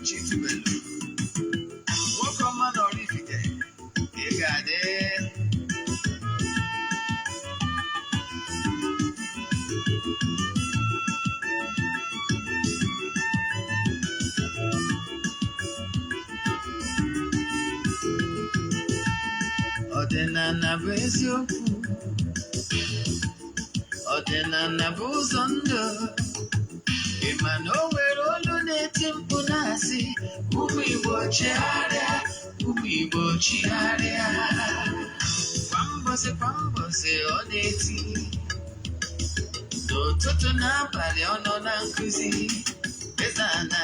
Ugochi tubelu, nwoke ọma na Oraifite, ị ga-adị. Ọdịnala bụ eziokwu, ọdịnala bụ ụzọ ndụ. Ị ma na o nwere olu na-eti mkpu na-asị, ụmụ Igbo chegharịa, ụmụ Igbo chigharịa. Kwa mbọsị kwa mbọsị ọ na-eti, n'ụtụtụ n'abalị ọ nọ na nkụzi. Eze-Ana,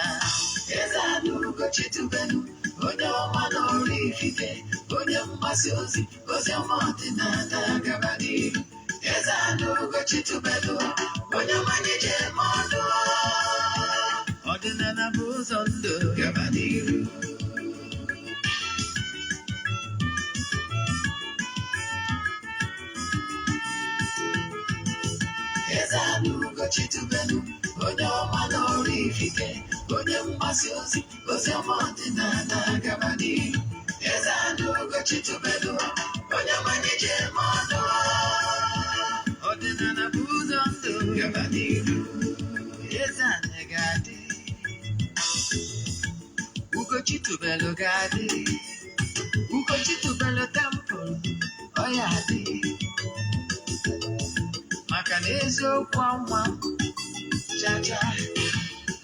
Eze-Ana Ugochi tubelu, onye ọma na Oraifite, onye mgbasa ozi, ozi ọma ọdịnala gaba n'ihu. Eze-Ana Ugochi tubelu, onye ọma na-eje eme ọnụ. Ọdịnala bụ ụzọ ndụ gaba n'ihu. Eze-Ana Ugochi tubelu, onye ọma na Oraifite, onye mgbasa ozi, ozi ọma ọdịnala gaba n'ihu. Eze-Ana Ugochi tubelu, onye ọma na-eje eme ọnụ. Ọdịnala bụ ụzọ ndụ gaba n'ihu. Eze-Ana ga-adị, Ugochi tubelu ga-adị, Ugochi tubelu temple, ọ ya adị. Maka na eziokwu ọnwa chacha,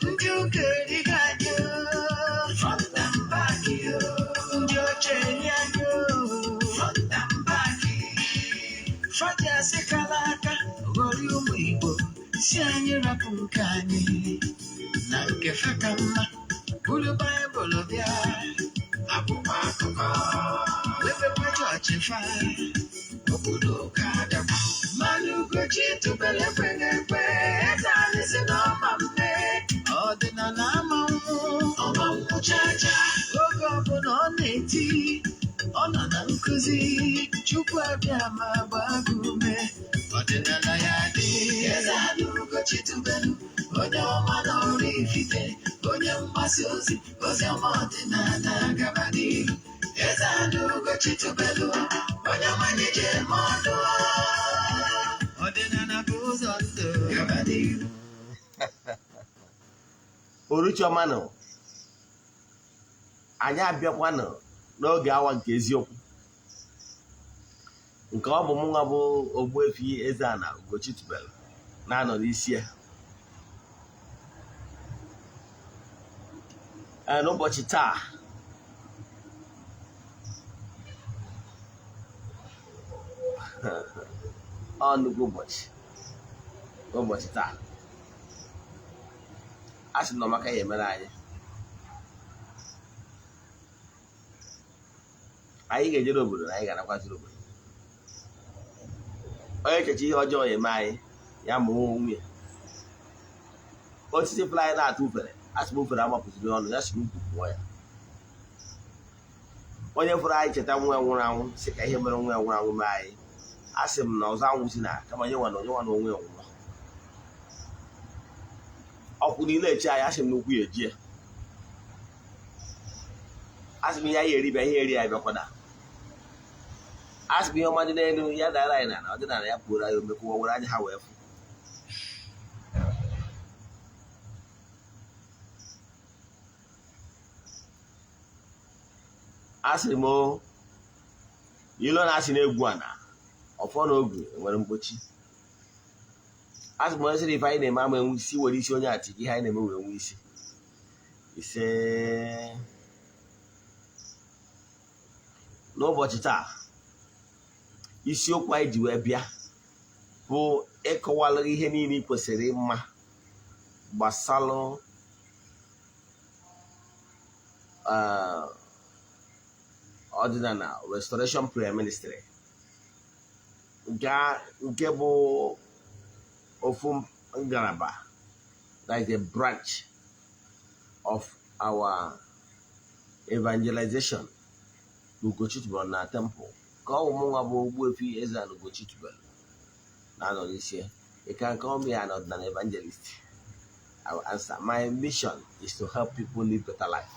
ndị ụka erighị anyị o, front and back o, ndị oche eri anyị o, front and back. Fọdụ asị kala aka ghọrọ ụmụ Igbo, si anyị rapụ nke anyị na nke fe ka mma, buru Baịbụl bịa, akwụkwọ akụkọ, mepekwa chọọchị fa, obodo ụka adakwa. Mmanụ Ugochi tubelu ekweghị ekwe, eze anyị si na ọma mme, ọdịnala ama nwụ, ọma nwụ chacha. Oge ọbụla ọ na-eti, ọ nọ na nkụzi, Chukwu abịa ma gbaa gị ume, ọdịnala ya dị. Eze-Ana Ugochi tubelu, onye ọma na Oraifite, onye mgbasa ozi, ozi ọma ọdịnala gaba n'ihu. Eze-Ana Ugochi tubelu, onye ọma na-eje eme ọnụ. Ọdịnala bụ ụzọ ndụ gaba n'ihu. Oruchiọmanụ, anyị abịakwanụ n'oge awa nke eziokwu, nke ọ bụ mụnwa bụ Ogbuefi Eze-Ana Ugochi tubelu na-anọ n'isi ya. Ee, n'ụbọchị taa ọ nnukwu ụbọchị. N'ụbọchị taa, a sị na ọmaka ya emere anyị, anyị ga-ejere obodo na anyị ga-anakwaziri obodo. Onye echeche ihe ọjọọ ya eme anyị, ya ma onwe ya. Osisi fly na-atụ ufere, asị m ufere amapụziri ọnụ ya, si n'ukwu pụọ ya. Onye fụrụ anyị cheta nwa ya nwụrụ anwụ, si ka ihe mere nwa ya nwụrụ anwụ mee anyị, a sị m na ọzọ anwụ si na kama nye nwa na onye nwa na onwe ya nwụrụ. Ọkwụ niile eche anyị, asị m na ukwu ya eji ya, asị m ihe anyị eribịa, ihe eri ya bịakwada, asị m ihe ọma dị n'elu ya dara anyị n'ala, ọdịnala ya pụrụ anyị omekwa were anya ha wee fụ. Asịrị m ilo na-asị na-egwu ana ọfọ na ogu nwere mkpochi. Asị m onye sịrị ife anyị na-eme ama enwe isi, were isi onye ati ihe anyị na-eme wee nwe isi ise. N'ụbọchị taa, isiokwu anyị ji wee bịa bụ ịkọwalụ ihe niile ị kwesịrị ịma gbasalụ ọdịnala Restoration Prayer Ministry, nke bụ ofu ngalaba, that is a branch of our evangelization n'Ugochi tubelu na temple, ka ọ bụ mụnwa bụ Ogbuefi Eze-Ana Ugochi tubelu na-anọ n'isi ya. You can call me an ọdịnala evangelist. I will answer. My mission is to help people live better life.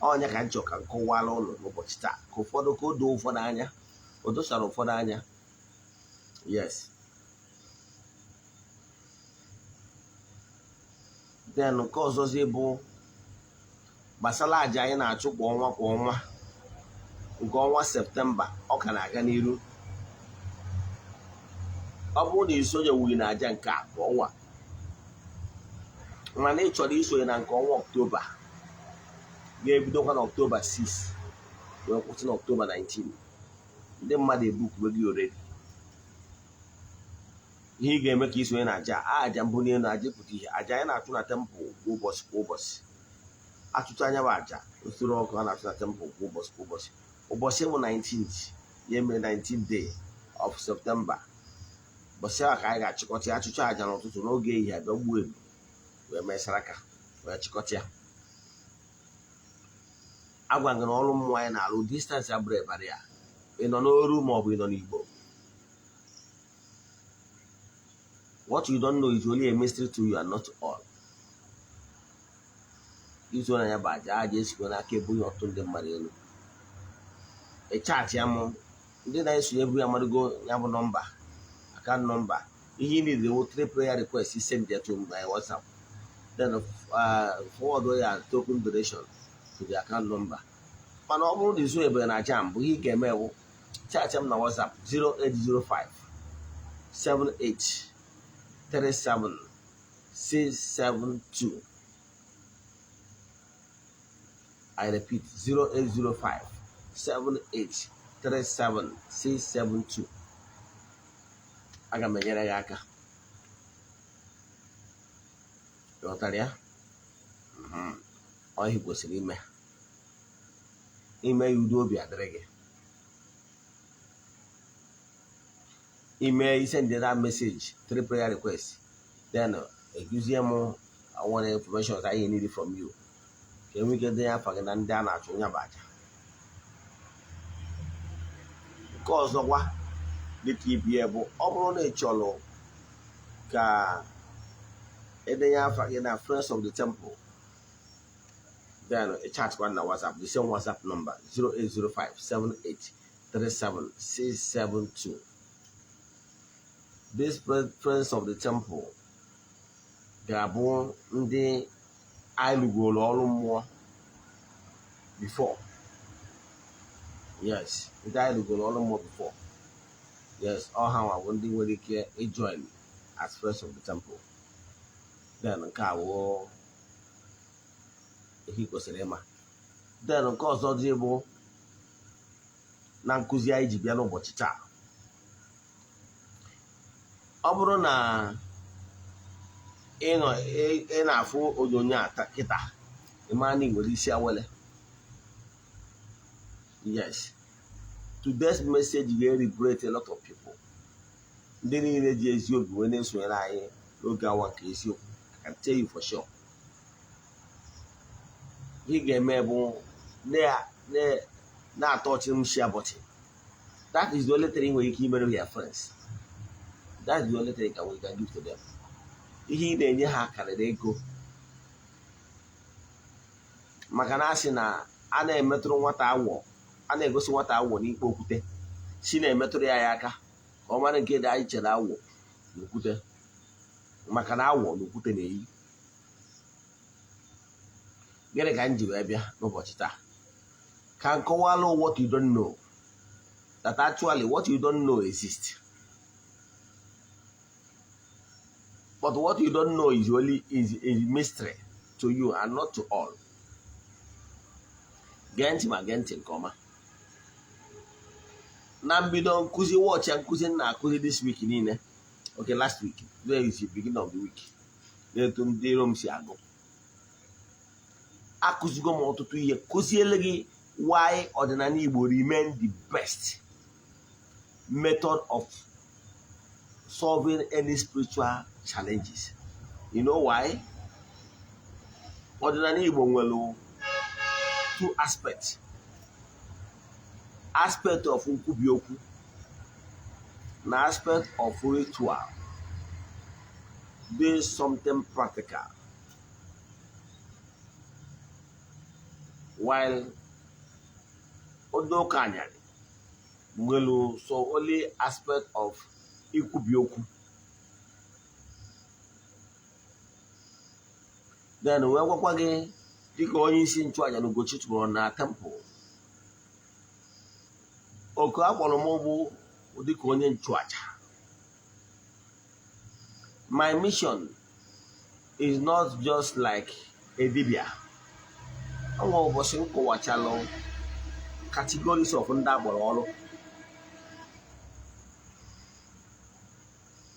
Onye ka nchọ ka nkọwara ụlọ n'ụbọchị taa ka ụfọdụ ka o doo ụfọdụ anya, o dosara ụfọdụ anya. Yes. Then nke ọzọzi bụ gbasara àjà anyị na-achụ kwa ọnwa kwa ọnwa, nke ọnwa Septemba ọ ka na-aga n'iru. Ọ bụrụ na isonyewughị na àjà nke a kwa ọnwa, mana ị chọrọ isonye na nke ọnwa Ọktoba, ga-ebidokwa na Ọktoba 6 wee kwụsị na Ọktoba 19. Ndị mmadụ ebukwuwe gị already. Ihe ị ga-eme ka isonye na àjà àjà mbụ n'elu, àjà pụta ihe, àjà anyị na-achụ na temple kwa ụbọchị kwa ụbọchị. Achụcha anya bụ àjà usoro ọkụ a na-achụ na temple kwa ụbọchị kwa ụbọchị. Ụbọchị bụ 19th, ya mere 19th day of September. Ụbọchị ahụ ka anyị ga-achịkọta ya, achụcha àjà n'ụtụtụ, n'oge ehihie abịa gbuo ebu wee mee saraka wee chịkọta ya. Agwa gị na ọrụ mmụọ anyị na-arụ, distance abụrụ ebara ya. Ị nọ n'oru ma ọ bụ ị nọ n'Igbo, what you don't know is only a mystery to you and not to all. Izu na ya bụ aja aja esikwa n'aka ebunye ọtụtụ ndị mmadụ elu. Ị chaatị ya mụ, ndị na-esonye bụ ya amadugo ya bụ nọmba, account number. Ihe ị need wụ three prayer requests, send it to my WhatsApp, then forward ya token donation to the account number. Mana ọ bụrụ na izu ebere na aja mbụ, ihe ị ga-eme bụ chaatị m na WhatsApp 0805 78 37 672. I repeat, 0805 78 37 672. Aga m enyere gị aka. Ghọtara ya? Ọ ihe kwesịrị ime ime ya, udo obi adịrị gị. Ime send that message, three prayer requests, then eguzie m one information I need from you ka enwe ike denye afa gị na ndị a na-achụ onye bụ aja. Nke ọzọkwa dịka ibie bụ, ọ bụrụ na ị chọrọ ka edenye afa gị na Friends of the Temple, then ị chatkwa na WhatsApp, the same WhatsApp number, 0805 78 37 672. These Friends of the Temple ga-abụ ndị anyị lụgoro ọrụ mmụọ before. Yes, ndị anyị lụgoro ọrụ mmụọ before. Yes, ọ ha nwa bụ ndị nwere ike ijoin as Friends of the Temple. Then nke a wụ ihe ị kwesịrị ịma. Then nke ọzọ dị bụ na nkụzi anyị ji bịa n'ụbọchị taa, ọ bụrụ na ị nọ ị na-afụ onyonyo a kịta, ị mara na ị nwere isi awele. Yes, today's message ga-liberate a lot of people. Ndị niile ji ezi obi wee na-esonyere anyị n'oge awa nke eziokwu, I can tell you for sure, ihe ị ga-eme bụ na-atọchị m share button. That is the only thing ị nwere ike imere your friends. That is the only thing we can give to them. Ihe ị na-enye ha karịrị ego, maka na asị na a na-emetụrụ nwata awọ, a na-egosi nwata awọ n'ikpe okwute, si na-emetụrụ ya aka ka ọ mara nke dị anyị chere awọ na okwute, maka na awọ na okwute na-eyi. Gịnị ka m ji wee bịa n'ụbọchị taa? Ka m kọwalụ what you don't know, that actually what you don't know exists, but what you don't know is only is mystery to you and not to all. Gee ntị, ma gee ntị nke ọma. Na mbido nkụzi, watch ya, nkụzi m na-akụzi this week niile, okay, last week. Today is the beginning of the week. Na-etu ndị Rom si agụ, akụzigo m ọtụtụ ihe, kụziele gị why ọdịnala Igbo remain the best method of solving any spiritual challenges. You know why? Ọdịnala Igbo nwere two aspects: aspect of nkwubi okwu na aspect of ritual. Doing something practical, while ndị ụka anyarị nwere so only aspect of ikwubi okwu. Then wee gwakwa gị dịka onye isi nchụaja na Ugochi tụrụ na temple, oku akpọrọ m bụ dịka onye nchụaja. My mission is not just like a dibia. Ọnwa ụbọchị m kọwachalụ categories of ndị akpọrọ ọrụ,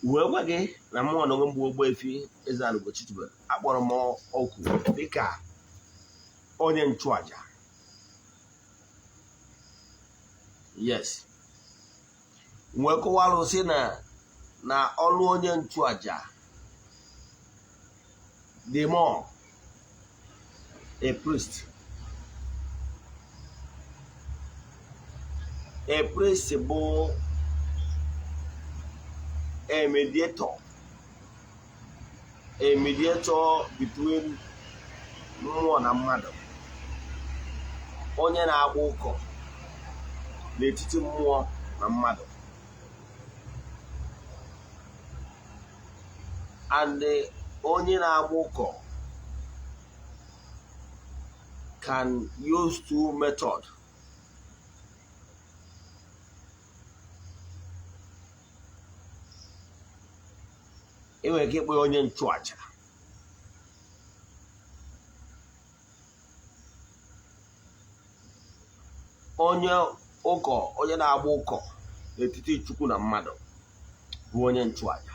wee gwa gị na mụnwa na onwe m bụ Ogbuefi Eze-Ana Ugochi tubelu, akpọrọ m oku dịka onye nchụaja. Yes, wee kọwalụ sị na ọrụ onye nchụaja dị more a priest. A priest bụ a mediator, a mediator between mmụọ na mmadụ, onye na-agba ụkọ n'etiti mmụọ na mmadụ. And onye na-agba ụkọ can use two method. Ị nwere ike ịkpọ ya onye nchụaja, onye ụkọ, onye na-agba ụkọ n'etiti Chukwu na mmadụ bụ onye nchụaja.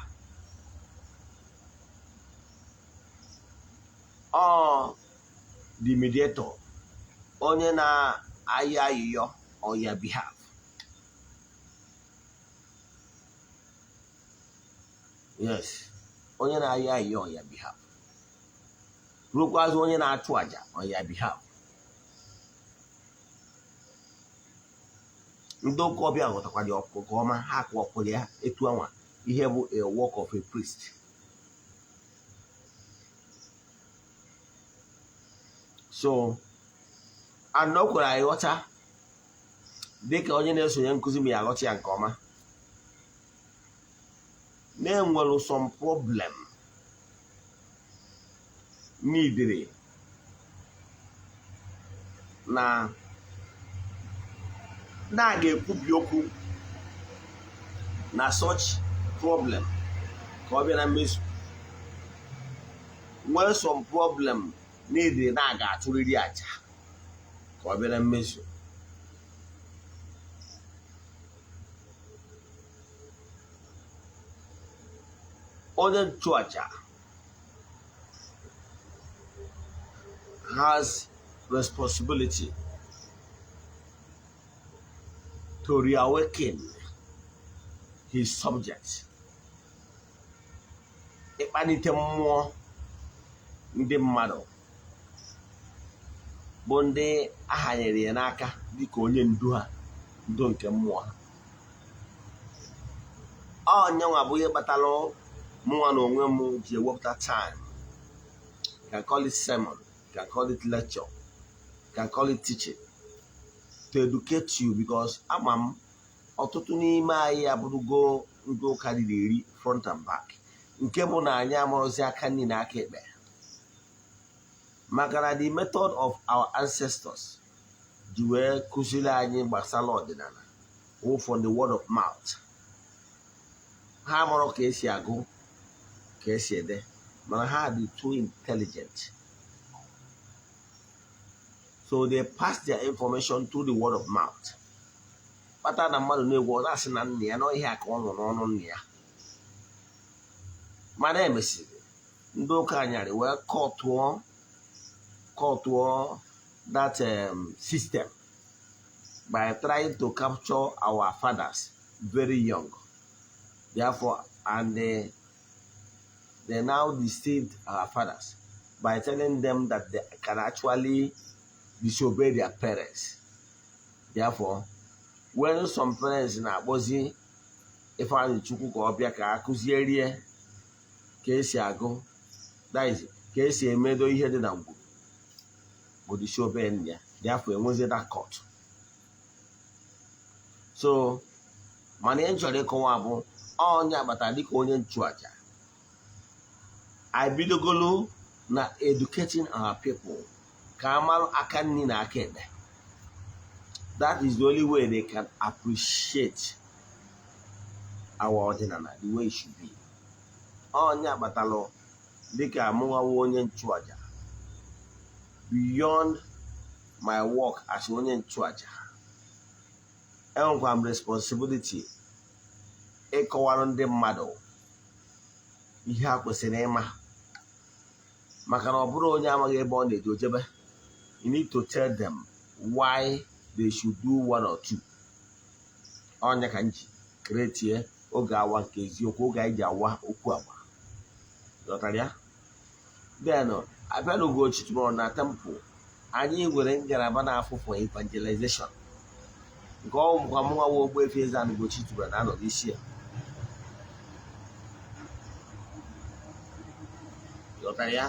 Ọ the mediator, onye na-ayọ ayịyọ on your behalf. Yes, onye na-ayọ ayịyọ on your behalf, rụkwazị onye na-achụ àjà on your behalf. Ndị ụka ọbịa ghọtakwara ya nke ọma, ha kọwakwara ya etu anwa ihe bụ a work of a priest. So and o kwere anyị ghọta, dịka onye na-esonye nkụzi m ya aghọta ya nke ọma, na-enwere some problem n'idiri na na ga-ekwubi okwu na such problem ka ọ bịa na mmezu, nwee some problem n'idiri na aga achụrịrị aja ka ọ bịa na mmezu. Onye nchụaja has responsibility to reawaken his subject, ịkpanite mmụọ ndị mmadụ bụ ndị ahanyere ya n'aka dịka onye ndu ha, ndu nke mmụọ ha. Onyenwa bụ ihe kpatara mụnwa na onwe m ji ewepụta time. You can call it sermon, you can call it lecture, you can call it teaching, to educate you, because ama m ọtụtụ n'ime anyị abụrụgo ndị ụka riri eri front and back, nke bụ na anyị amarụzi aka nri na aka ekpe, maka na the method of our ancestors ji wee kụziri anyị gbasara ọdịnala wụ from the word of mouth. Ha marọ ka esi agụ, ka esi ede, mana ha dị too intelligent, so they pass their information through the word of mouth. Kpata na mmadụ na-egwu, ọ na-asị na nna ya na ihe a ka ọ nọ n'ọnụ nna ya. Mana emesịrị ndị ụka anyarị wee kọtụọ that system by trying to capture our fathers very young. Therefore, and they now deceived our fathers by telling them that they can actually disobey their parents. Therefore, when some parents na-akpọzi Ifeanyi Chukwu ka ọ bịa ka a kụzierie Ka esi agụ, that is, ka esi emedo ihe dị na ngwuru bụ obe ya dị afọ enwezie that court. So mana ihe m chọrọ ịkọwa bụ onye agbata dịka onye nchụaja, I bidogolo na educating our people ka amarụ aka nri na aka ekpe. That is the only way they can appreciate our ọdịnala the way it should be. Onye agbatalụ dịka mụnwawa onye nchụaja, beyond my work as onye nchụaja, enwekwa m responsibility ịkọwara ndị mmadụ ihe a kwesịrị ịma, maka na ọ bụrụ onye amaghị ebe ọ na-eje ojebe. You need to tell them why they should do one or two. Ọnya ka m ji create Oge Awa nke Eziokwu, oge anyị ji awa okwu agba ghọtara ya. Then abịa na Ugochi tụrụ na temple, anyị nwere ngalaba na-afụ for evangelization, nke ọ bụkwa mụnwa nwa Ogbuefi Eze-Ana Ugochi tụrụ na-anọ n'isi ya, ghọtara ya.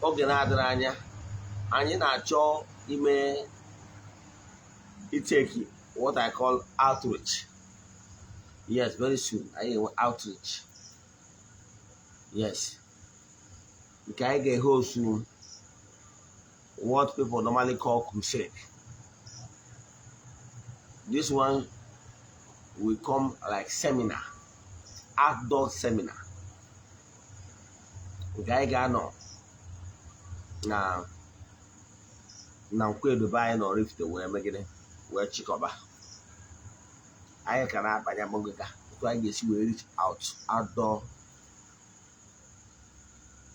Oge na-adịrị anya, anyị na-achọ ime iteki what I call outreach. Yes, very soon anyị ga-enwe outreach. Yes, nke anyị ga-ehost what people normally call crusade. This one will come like seminar, outdoor seminar, nke anyị ga-anọ na Nkwedobe anyị nọ Oraifite wee megide wee chịkọba. Anyị ka na-akpanye agbagịga otu anyị ga-esi wee reach out outdoor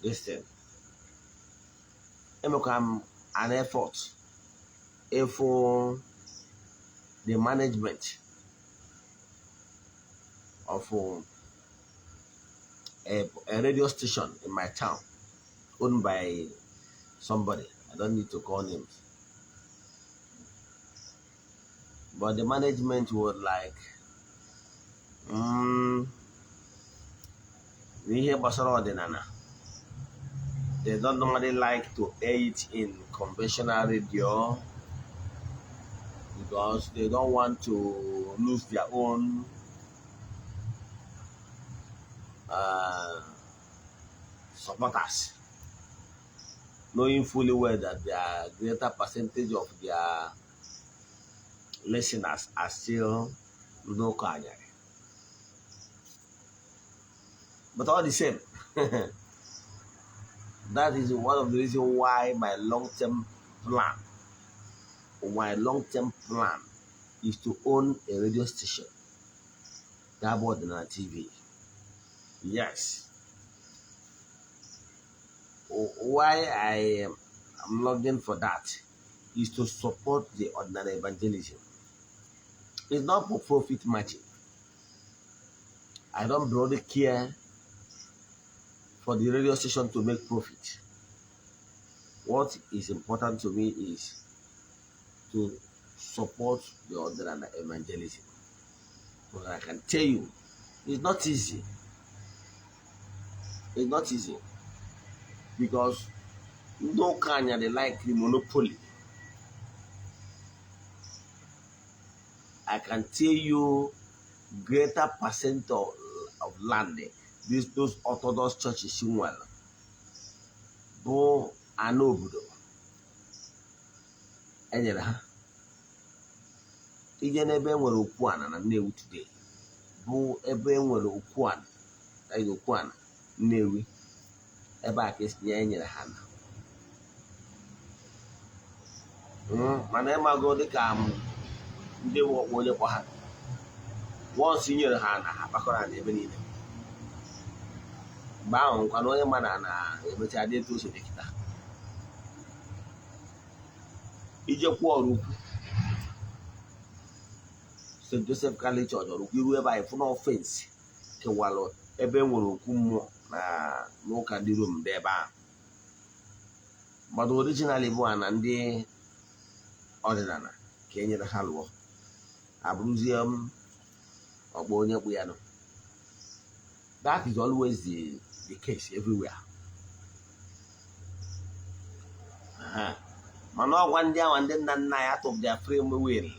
this thing. Emekwa m an effort ịfụ the management of a radio station in my town owned by somebody. I don't need to call names. But the management would like n'ihe gbasara ọdịnala, they don't normally like to air it in conventional radio because they don't want to lose their own supporters, knowing fully well that their greater percentage of their listeners are still ndị ụka anyarị. But all the same, that is one of the reasons why my long-term plan is to own a radio station, ga-abụ Ọdịnala TV. Yes. Why I am longing for that is to support the ordinary evangelism. It's not for profit margin. I don't really care for the radio station to make profit. What is important to me is to support the ordinary evangelism. But I can tell you, it's not easy. It's not easy because ndị ụka anya, they like the monopoly. I can tell you, greater percent of land these those Orthodox churches nwere bụ ana obodo enyere ha. Ije n'ebe e nwere okwu ana na Nnewi today, bụ ebe e nwere okwu ana, that is okwu ana Nnewi, ebe a ka esi nye enyere ha na mana ịmago dịka ndị ọkpọ onye kwa ha once nyere ha na ha kpakọrọ na ebe niile. Mgbe ahụ nkwana onye ma na na-emecha dị etu o si dị kịta. Ije kwuo ọrụ ukwu St. Joseph Catholic Church, ọrụ ukwu iru ebe anyị fụ na fence kewalụ ebe e nwere okwu mmụọ na n'ụka ndị Rom dị ebe ahụ. But originally bụ na ndị ọdịnala ka e nyere ha lụọ, abụrụzie m ọkpọ onye kpụ ya nọ. That is always the case everywhere. Mana ọgwa ndị ahụ ndị nna nna ya out of their frame will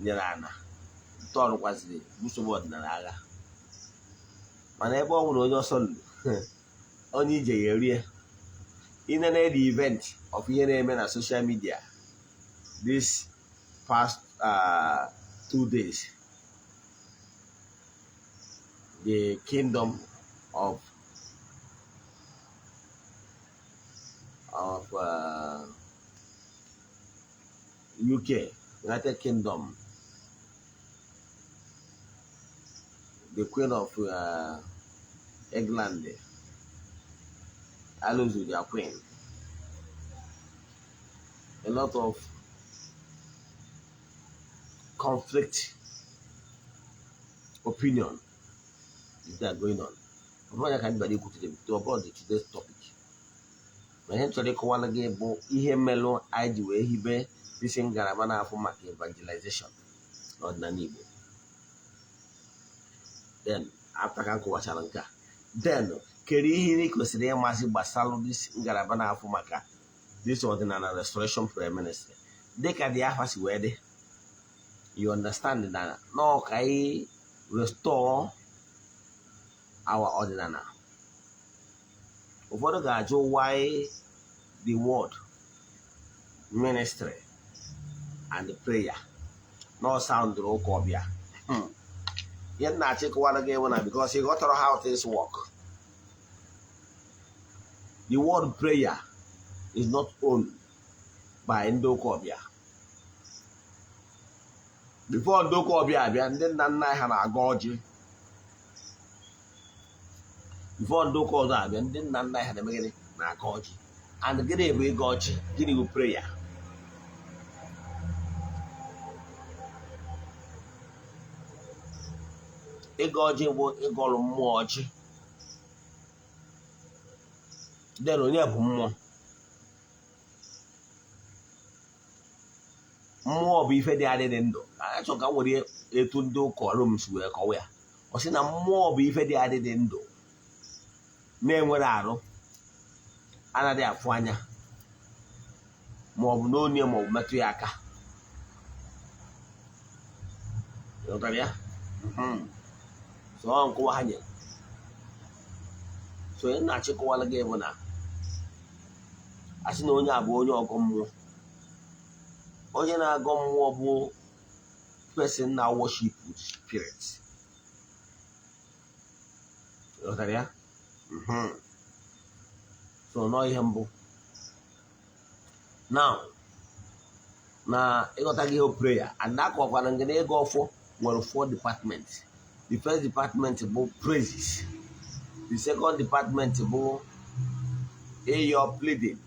nyere ana tọrụkwaziri busogbu ọdịnala agha. Mana ebe ọ nwụrụ onye ọsọ lụrụ onye ije ya erie. Inene the event of ihe na-eme na social media this past 2 days, the kingdom of UK, United Kingdom, the Queen of England, alludes their queen. A lot of conflict opinion is that going on. I'm not going to about today's topic. Ma ihe chọrọ ịkọwara gị bụ ihe melụ anyị ji wee hibe isi ngalaba na-afụ maka evangelization n'ọdịnala Igbo. Then after ka m kọwachara nke a, then kedu ihe ị kwesịrị ịmasị gbasara this ngalaba na-afụ maka this ọdịnala restoration prayer ministry dịka dị afa si wee dị. You understand na nọ ka anyị restore our ọdịnala. Ụfọdụ ga-ajụ why the word ministry and the prayer no sound ụka ọbịa. Ihe m na-achọ ịkọwara gị bụ na because ị ghọtara how things work. The word prayer is not owned by ndị ụka ọbịa. Before ndị ụka ọbịa abịa, ndị nna nna ha na-aga ọjị. Before ndị ụka ọzọ abịa, ndị nna nna ha na-eme gịnị? Na-aga ọjị. And gịnị bụ ịga ọjị? Gịnị bụ prayer? Ịga ọjị bụ ịgọrọ mmụọ ọjị. Then onye bụ mmụọ? Mmụọ bụ ife dị adị dị ndụ. Achọ ka m were etu ndị ụka Rom si wee kọwa ya. Ọ sị na mmụọ bụ ife dị adị dị ndụ na-enwere arụ, anaghị afụ anya, ma ọ bụ n'onye ma ọ bụ metụ ya aka. Ịghọtara ya? So ọ nkọwa ha nyere. So onye na-achịkọwala gị bụ na a sị na onye a bụ onye ọgọ mmụọ. Onye na-agọ mmụọ bụ person na worship spirit. Ịghọtara ya? So nọ ihe mbụ. Now na ịghọta gị ihe prayer and akọwakwara gị na ịgọ ọfọ nwere 4 departments. The first department bụ praises. The second department bụ your pleading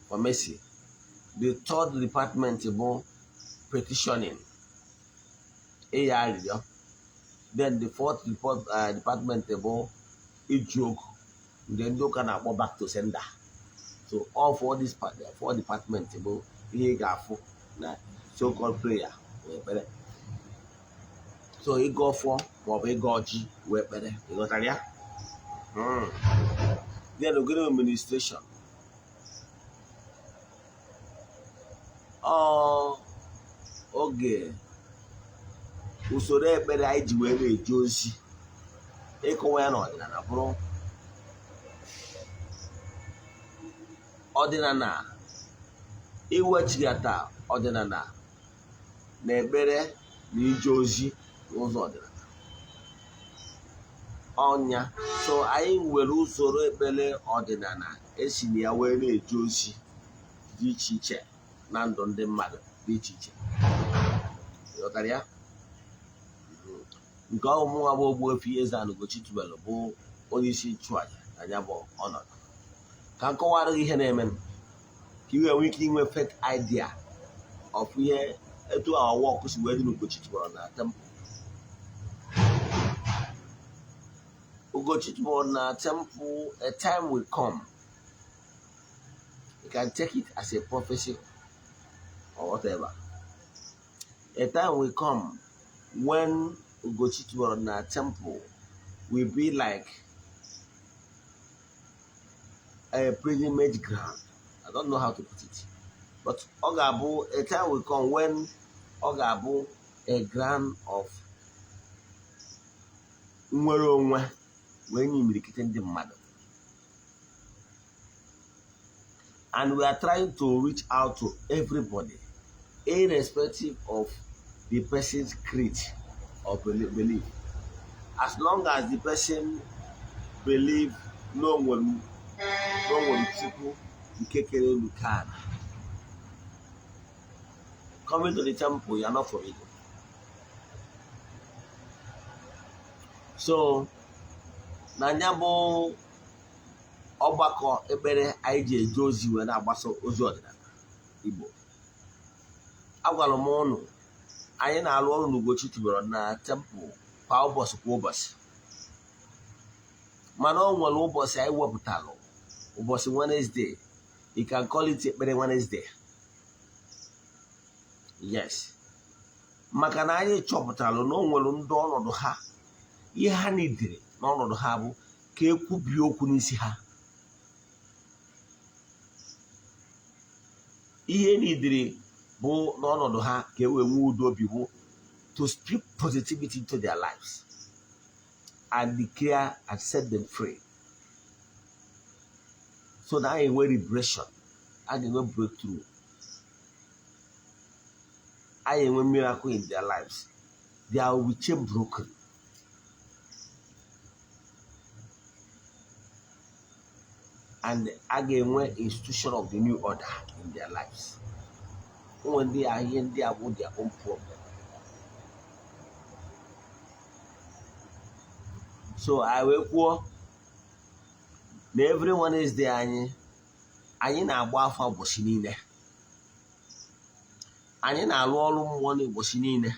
for mercy. The third department bụ petitioning, ịyọ arịrịọ. Then the fourth department bụ iju okwu, nke ndị ụka na-akpọ back to sender. So all four these four department bụ ihe ị ga-afụ na so-called prayer wee ekpere. So ịgọ ọfọ maọbụ ịgọ ọjị wee ekpere. Ị ghọtara ya? Then ogene administration. Ọ oge usoro ekpere anyị ji wee na-eje ozi ịkọwa ya n'ọdịnala bụrụ ọdịnala iwechighata ọdịnala na ekpere na ije ozi n'ụzọ ọdịnala ọnya. So anyị nwere usoro ekpere ọdịnala esi na ya wee na-eje ozi dị iche iche na ndụ ndị mmadụ dị iche iche. Ịghọtara ya? Nke ọmụnwa bụ Ogbuefi Eze-Ana Ugochi tubelu bụ onye isi nchụaja na ya bụ ọnọdụ. Ka m kọwara gị ihe na-eme ka i wee nwee ike inwe faith idea of ihe etu our work si wee dị n'Ugochi tubelu na temple. Ugochi tubelu na temple, a time will come. You can take it as a prophecy or whatever. A time will come when Ugochi tubelu na temple will be like a pilgrimage ground. I don't know how to put it, but ọ ga-abụ, a time will come when ọ ga-abụ a ground of nnwere onwe wee nye imirikiti ndị mmadụ. And we are trying to reach out to everybody, irrespective of the person's creed or belief. As long as the person believe no nwere Chukwu nke kere elu ka ala. Coming to the temple, you are not forbidden. So, na nya bụ ọgbakọ ekpere anyị ji eje ozi wee na-agbasa ozi ọdịnala Igbo. Agwara m ụnụ, anyị na-arụ ọrụ n'Ugochi tubelu na temple kwa ụbọchị kwa ụbọchị, mana o nwere ụbọchị anyị wepụtalụ, ụbọchị Wednesday. You can call it ekpere Wednesday. Yes, maka na anyị chọpụtalụ na o nwere ndị ọnọdụ ha, ihe ha nidiri n'ọnọdụ ha bụ ka ekwubie okwu n'isi ha. Ihe nidiri bụ n'ọnọdụ ha ka e wee nwee udo obi bụ to speak positivity into their lives and declare and set them free. So that anyị enwe liberation, a ga-enwe breakthrough, anyị enwe miracle in their lives. There will be chain broken. And a ga-enwe institution of the new order in their lives. Ụmụ ndị a, ihe ndị a bụ their own problem. So I wee kwuo na every Wednesday anyị na-agba afa ụbọchị niile, anyị na-arụ ọrụ mmụọ n'ụbọchị niile,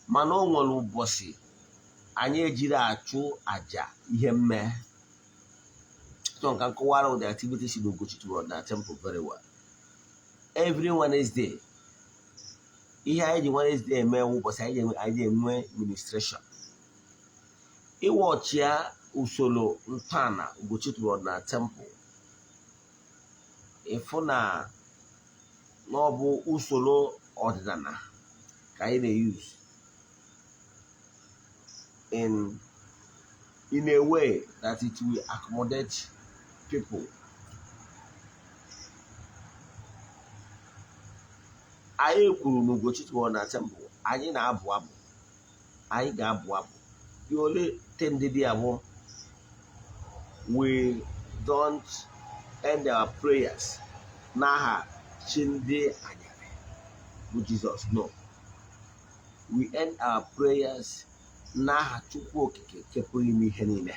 mana o nwere ụbọchị anyị ejiri achụ àjà ihe mmee. So nka nkọwara the activities in Ugochi tubelu na temple very well. Every Wednesday, ihe anyị ji Wednesday eme ụbọchị anyị enwe ministration. Ịwọchịa usoro ntọala Ugochi tubelu na temple, ịfụ na ọ bụ usoro ọdịnala ka anyị na-use in a way that it will accommodate people. Anyị kwuru na Ugochi tubelu na temple, anyị na-abụ abụ, anyị ga-abụ abụ. The only thing dị abụ, we don't end our prayers n'aha chi ndị anyarị bụ Jizọs. No, we end our prayers n'aha Chukwu Okike nke pụrụ ime ihe niile.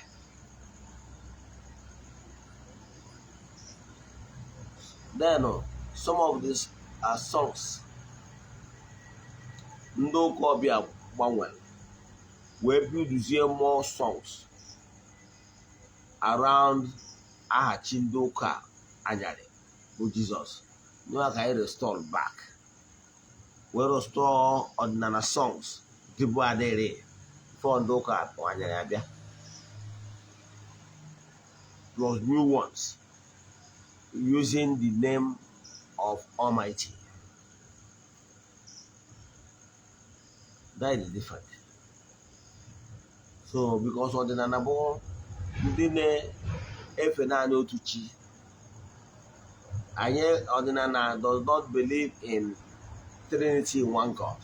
Then some of these are songs ndị ụka ọbịa gbanwere wee builduzie more songs around aha chi ndị ụka anyarị bụ Jizọs. Nwa ka anyị restore back, wee restore ọdịnala songs dịbụ adịrị before ndị ụka anyarị abịa, plus new ones using the name of Almighty. That is different. So because ọdịnala bụ ndị na-efe naanị otu chi, anyị ọdịnala does not believe in Trinity in one God.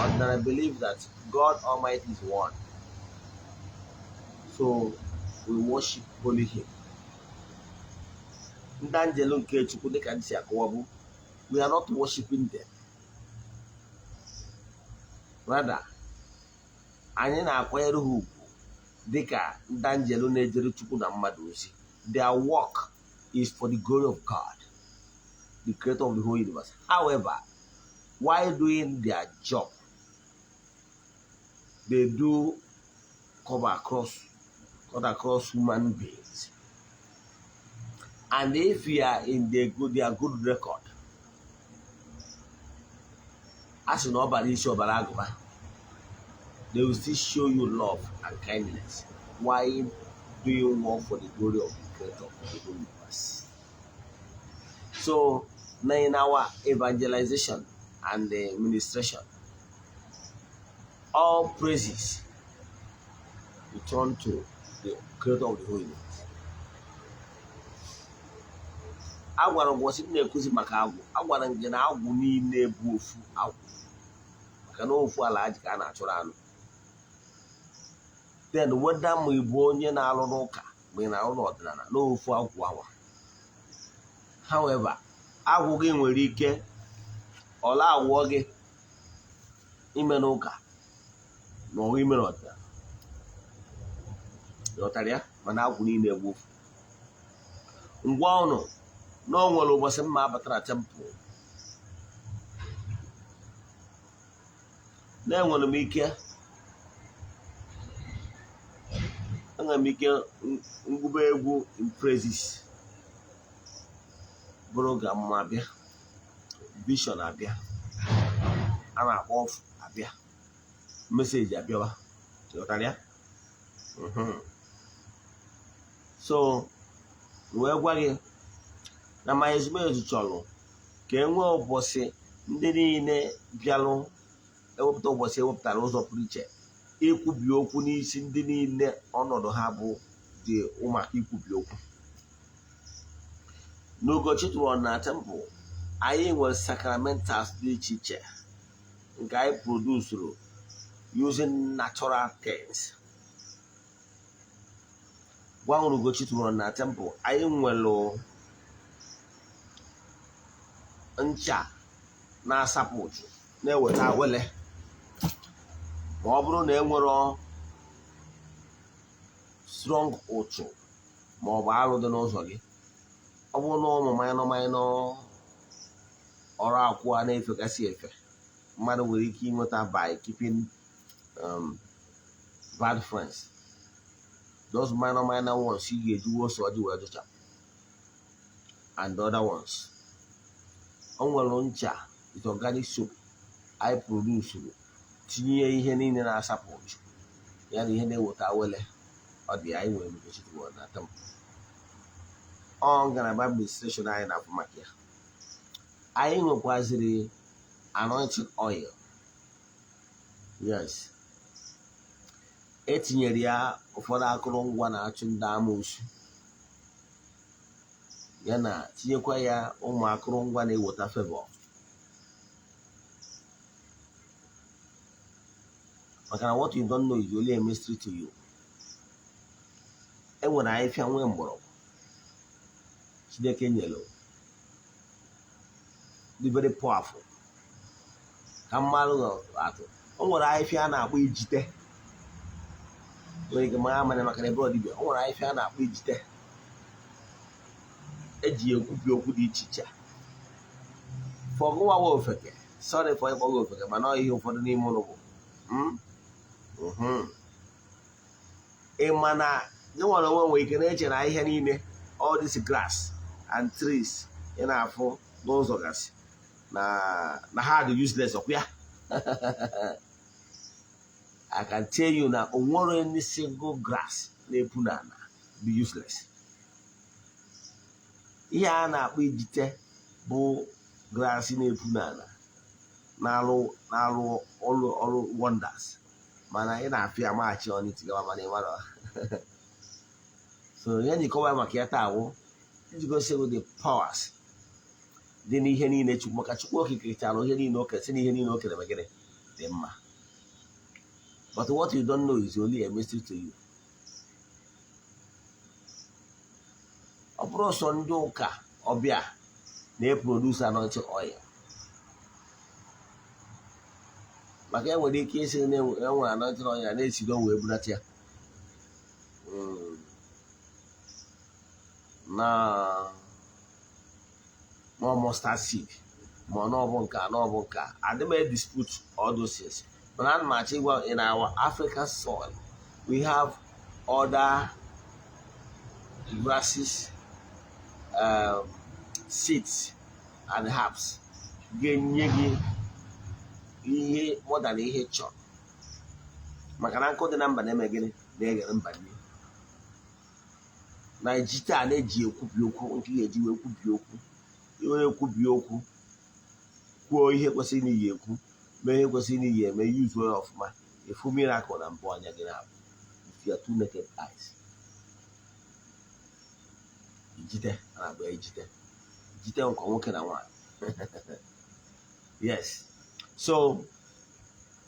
Ọdịnala believe that God Almighty is one. So we worship only Him. Ndị anjelu nke Chukwu dịka ndị si akọwa bụ, we are not worshiping them. Rather, anyị na-akwanyere ha ugwu dịka ndị anjelu na-ejere Chukwu na mmadụ ozi. Their work is for the glory of God, the creator of the whole universe. However, while doing their job, they do cut across human beings. And if you are in their good record, as in ọbara isi ọbara agụba, They will still show you love and kindness while doing work for the glory of the Creator of the universe. So now in our evangelization and the ministration, all praises return to the Creator of the whole universe. Agwara m ụbọchị m na-ekuzi maka agwụ, agwara m gị na agwụ niile bụ ofu agwụ, maka na ofu ala aji ka a na-achụrụ anụ. Then whether ma ị bụ onye na-alụ n'ụka ma ị na-alụ n'ọdịnala, n'ofu agwụ awa. However, agwụ gị nwere ike ọla agwọ gị ime n'ụka ma ọ bụ ime n'ọdịnala, ghọtara ya? Mana agwụ niile bụ ofu. Ngwa ụnụ na o nwere ụbọchị mma abatara temple, na-enwere m ike, enwere m ike ngwube egwu in praises bụrụ ga mma abịa, vision abịa, a na-akpọ ọfụ abịa, meseji abịawa, ghọtara ya? So wee gwa gị na ma ezumezu chọrọ ka e nwee ụbọchị ndị niile bịalụ ewepụta ụbọchị ewepụtara ụzọ pụrụ iche ikwubi okwu n'isi ndị niile ọnọdụ ha bụ dị ụmụaka ikwubi okwu. N'Ugochi tụrụ na temple, anyị nwere sacramentals dị iche iche nke anyị produsuru using natural things. Gwa Ugochi tụrụ na temple, anyị nwere ncha na-asapụ ụchụ na-eweta awele ma ọ bụrụ na e nwere strong ụchụ ma ọ bụ alụ dị n'ụzọ gị. Ọ bụrụ na ụmụ minor minor ọrụ akwụ a na-efekasị efe mmadụ nwere ike ịnweta by keeping bad friends, those minor minor ones ị ga-eji ose ọjị wee jụcha and other ones. O nwere ncha with organic soap anyị produsuru tinye ihe niile na-asapụ ụchụ ya na ihe na-eweta awele. Ọ dị anyị nwere Ugochi na temple. Ọ ngalaba administration anyị na-afụ maka ya. Anyị nwekwaziri anointing oil. Yes, etinyere ya ụfọdụ akụrụngwa na-achụ ndị amoosu, ya na tinyekwa ya ụmụ akụrụngwa na-eweta favor, maka na what you don't know is only a mystery to you. E nwere ahịfịa nwee mgbọrọgwụ Chineke nyere dị very powerful. Ka mmadụ atụ, o nwere ahịfịa a na-akpọ ijite, nwere ike mara amana maka na ebe ọdịbịa. O nwere ahịfịa a na-akpọ ijite eji ekwubi okwu dị iche iche. Fọgụwawa ofeke, sorry for ịkpọgị ofeke, mana ọ ihe ụfọdụ n'ime ụlọ bụ ị ma na gị nwere onwe nwere ike na-eche na ahịhịa niile, all this grass and trees ị na-afụ n'ụzọ gasị na ha dị useless, ọkwa ya? I can tell you na o nwere any single grass na-epu n'ala dị useless. Ihe a na-akpọ ijite bụ grass na-epu n'ala na-alụ na-alụ ọrụ ọrụ wonders, mana ị na-afịa maghachi ọnụ mana ị mara. So ihe njikọwa maka ya taa wụ iji gosi gị the powers dị n'ihe niile Chukwu, maka Chukwu okike chara ihe niile o kere, sị na ihe niile o kere megịnị dị mma. But what you don't know is only a mystery to you. Ọ bụrụ sọ ndị ụka ọbịa na-eproduce anointing oil, maka enwere ike isi na enwere anointing oil na-esigo wee bunata ya na ma mustard seed ma ọ bụ nke a na ọ bụ nke a. Adị m dispute all those things, mana ana m achọ ịgwa in our African soil we have other grasses, seeds and herbs ga-enye gị ihe more than ihe chọrọ. Maka na nkụ dị na mba na-eme gịnị? Na-eghere mba nri. Na ijite a na-eji ekwubi okwu, nke ga-eji wee kwubi okwu, iwere ekwubi okwu, kwuo ihe kwesịrị na iyi ekwu, mee ihe kwesịrị na iyi eme, yuzuo ya ọfụma, efu miracle na mbụ anya gị na-abụ with your two naked eyes. Ijite a na-agba ijite, ijite nke nwoke na nwaanyị. Yes, so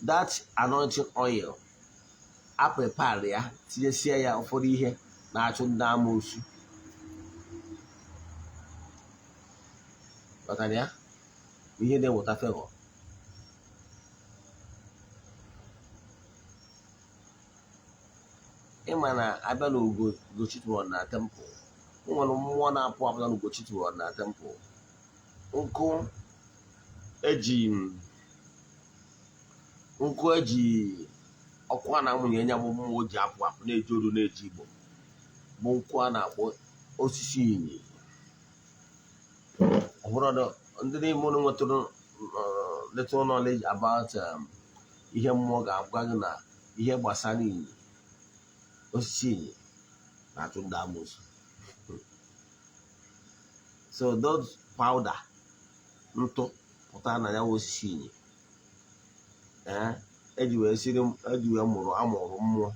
that anointing oil a prepare ya, tinyesie ya ụfọdụ ihe na-achụ ndị amoosu. Ghọtara ya? Ihe na-eweta favor. Ịma na abịa na Ugochi tụrụ na temple, nwere mmụọ na-apụ apụta na Ugochi tụrụ na temple. Nkụ eji ọkụ a na-amụnye ya bụ mmụọ ji apụ apụ na-eji oru na-eji igbo, bụ nkụ a na-akpọ osisi inyi. Ọ bụrụ ndị n'ime ụlọ nwetụrụ little knowledge about ihe mmụọ ga-agwa gị na ihe gbasara inyi, osisi inyi na-achụ ndị amoosu. So those powder ntụ pụtara na ya osisi inyi, eji wee siri, eji wee mụrụ amụrụ mmụọ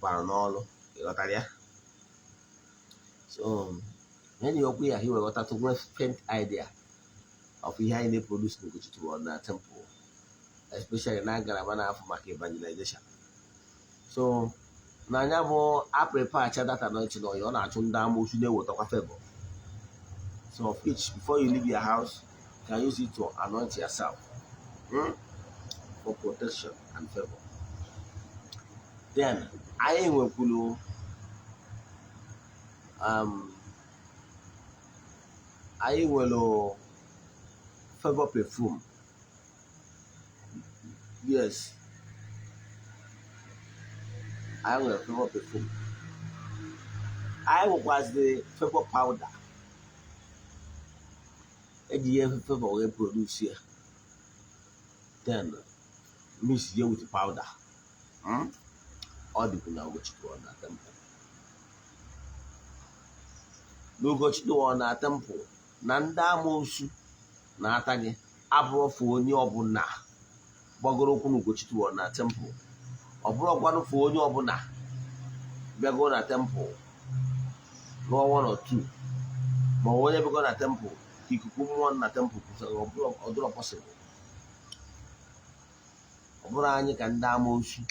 bara n'ọlụ. Ịghọtara ya? So ihe okwu ya iwe ghọtatụ nwee faint idea of ihe anyị na-eproduce n'Ugochi tụrụ na temple, especially na ngalaba na-afụ maka evangelization. So na anya bụ a prepare cha data anointing oil, ọ na-achụ ndị amoosu na-ewetakwa favor. So of which before you leave your house, you can use it to anoint yourself for protection and favor. Then anyị nwekwuru anyị nwere favor perfume. Yes, anyị nwere favor perfume. Anyị nwekwaziri favor powder. Eji ihe favor wee produce ya, then mix ya with powder. Ọ dịkwu na Ugochi tụrụ na temple. N'Ugochi tụrụ na temple na ndị amoosu na-ata gị abụrọfụ onye ọbụla gbagoro okwu n'Ugochi tụrụ na temple. Ọ bụrụkwanụ fụ onye ọbụla bịago na temple rụọ 1 or 2, ma ọ onye bịago na temple ka ikuku mmụọ na temple kwụsịrị, ọ dịrọ possible. Ọ bụrụ anyị ka ndị amoosu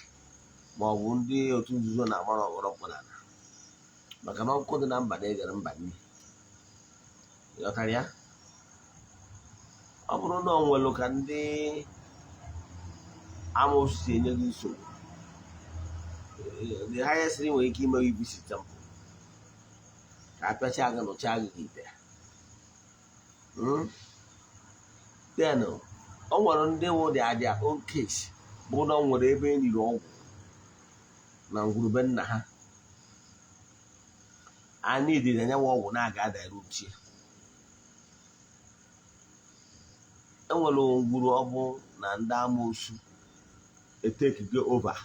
ma ọ bụ ndị otu nzuzo na-agbara ọghọrọ mkpụnala, maka na ọkụ dị na mba na-egere mba nri. Ịghọtara ya? Ọ bụrụ na ọ nwere ka ndị amoosu si enye gị nsogbu, the highest thing nwere ike ime gị visit temple ka a pịachaa gị nụchaa gị ite. Then o nwere ndị wụ their own case bụ na ọ nwere ebe e nyiri ọgwụ na ngwurube nna ha, a nidiri anyanwụ ọgwụ na-aga adara uche. Enwere ngwuru ọbụ na ndị amoosu etekigo over.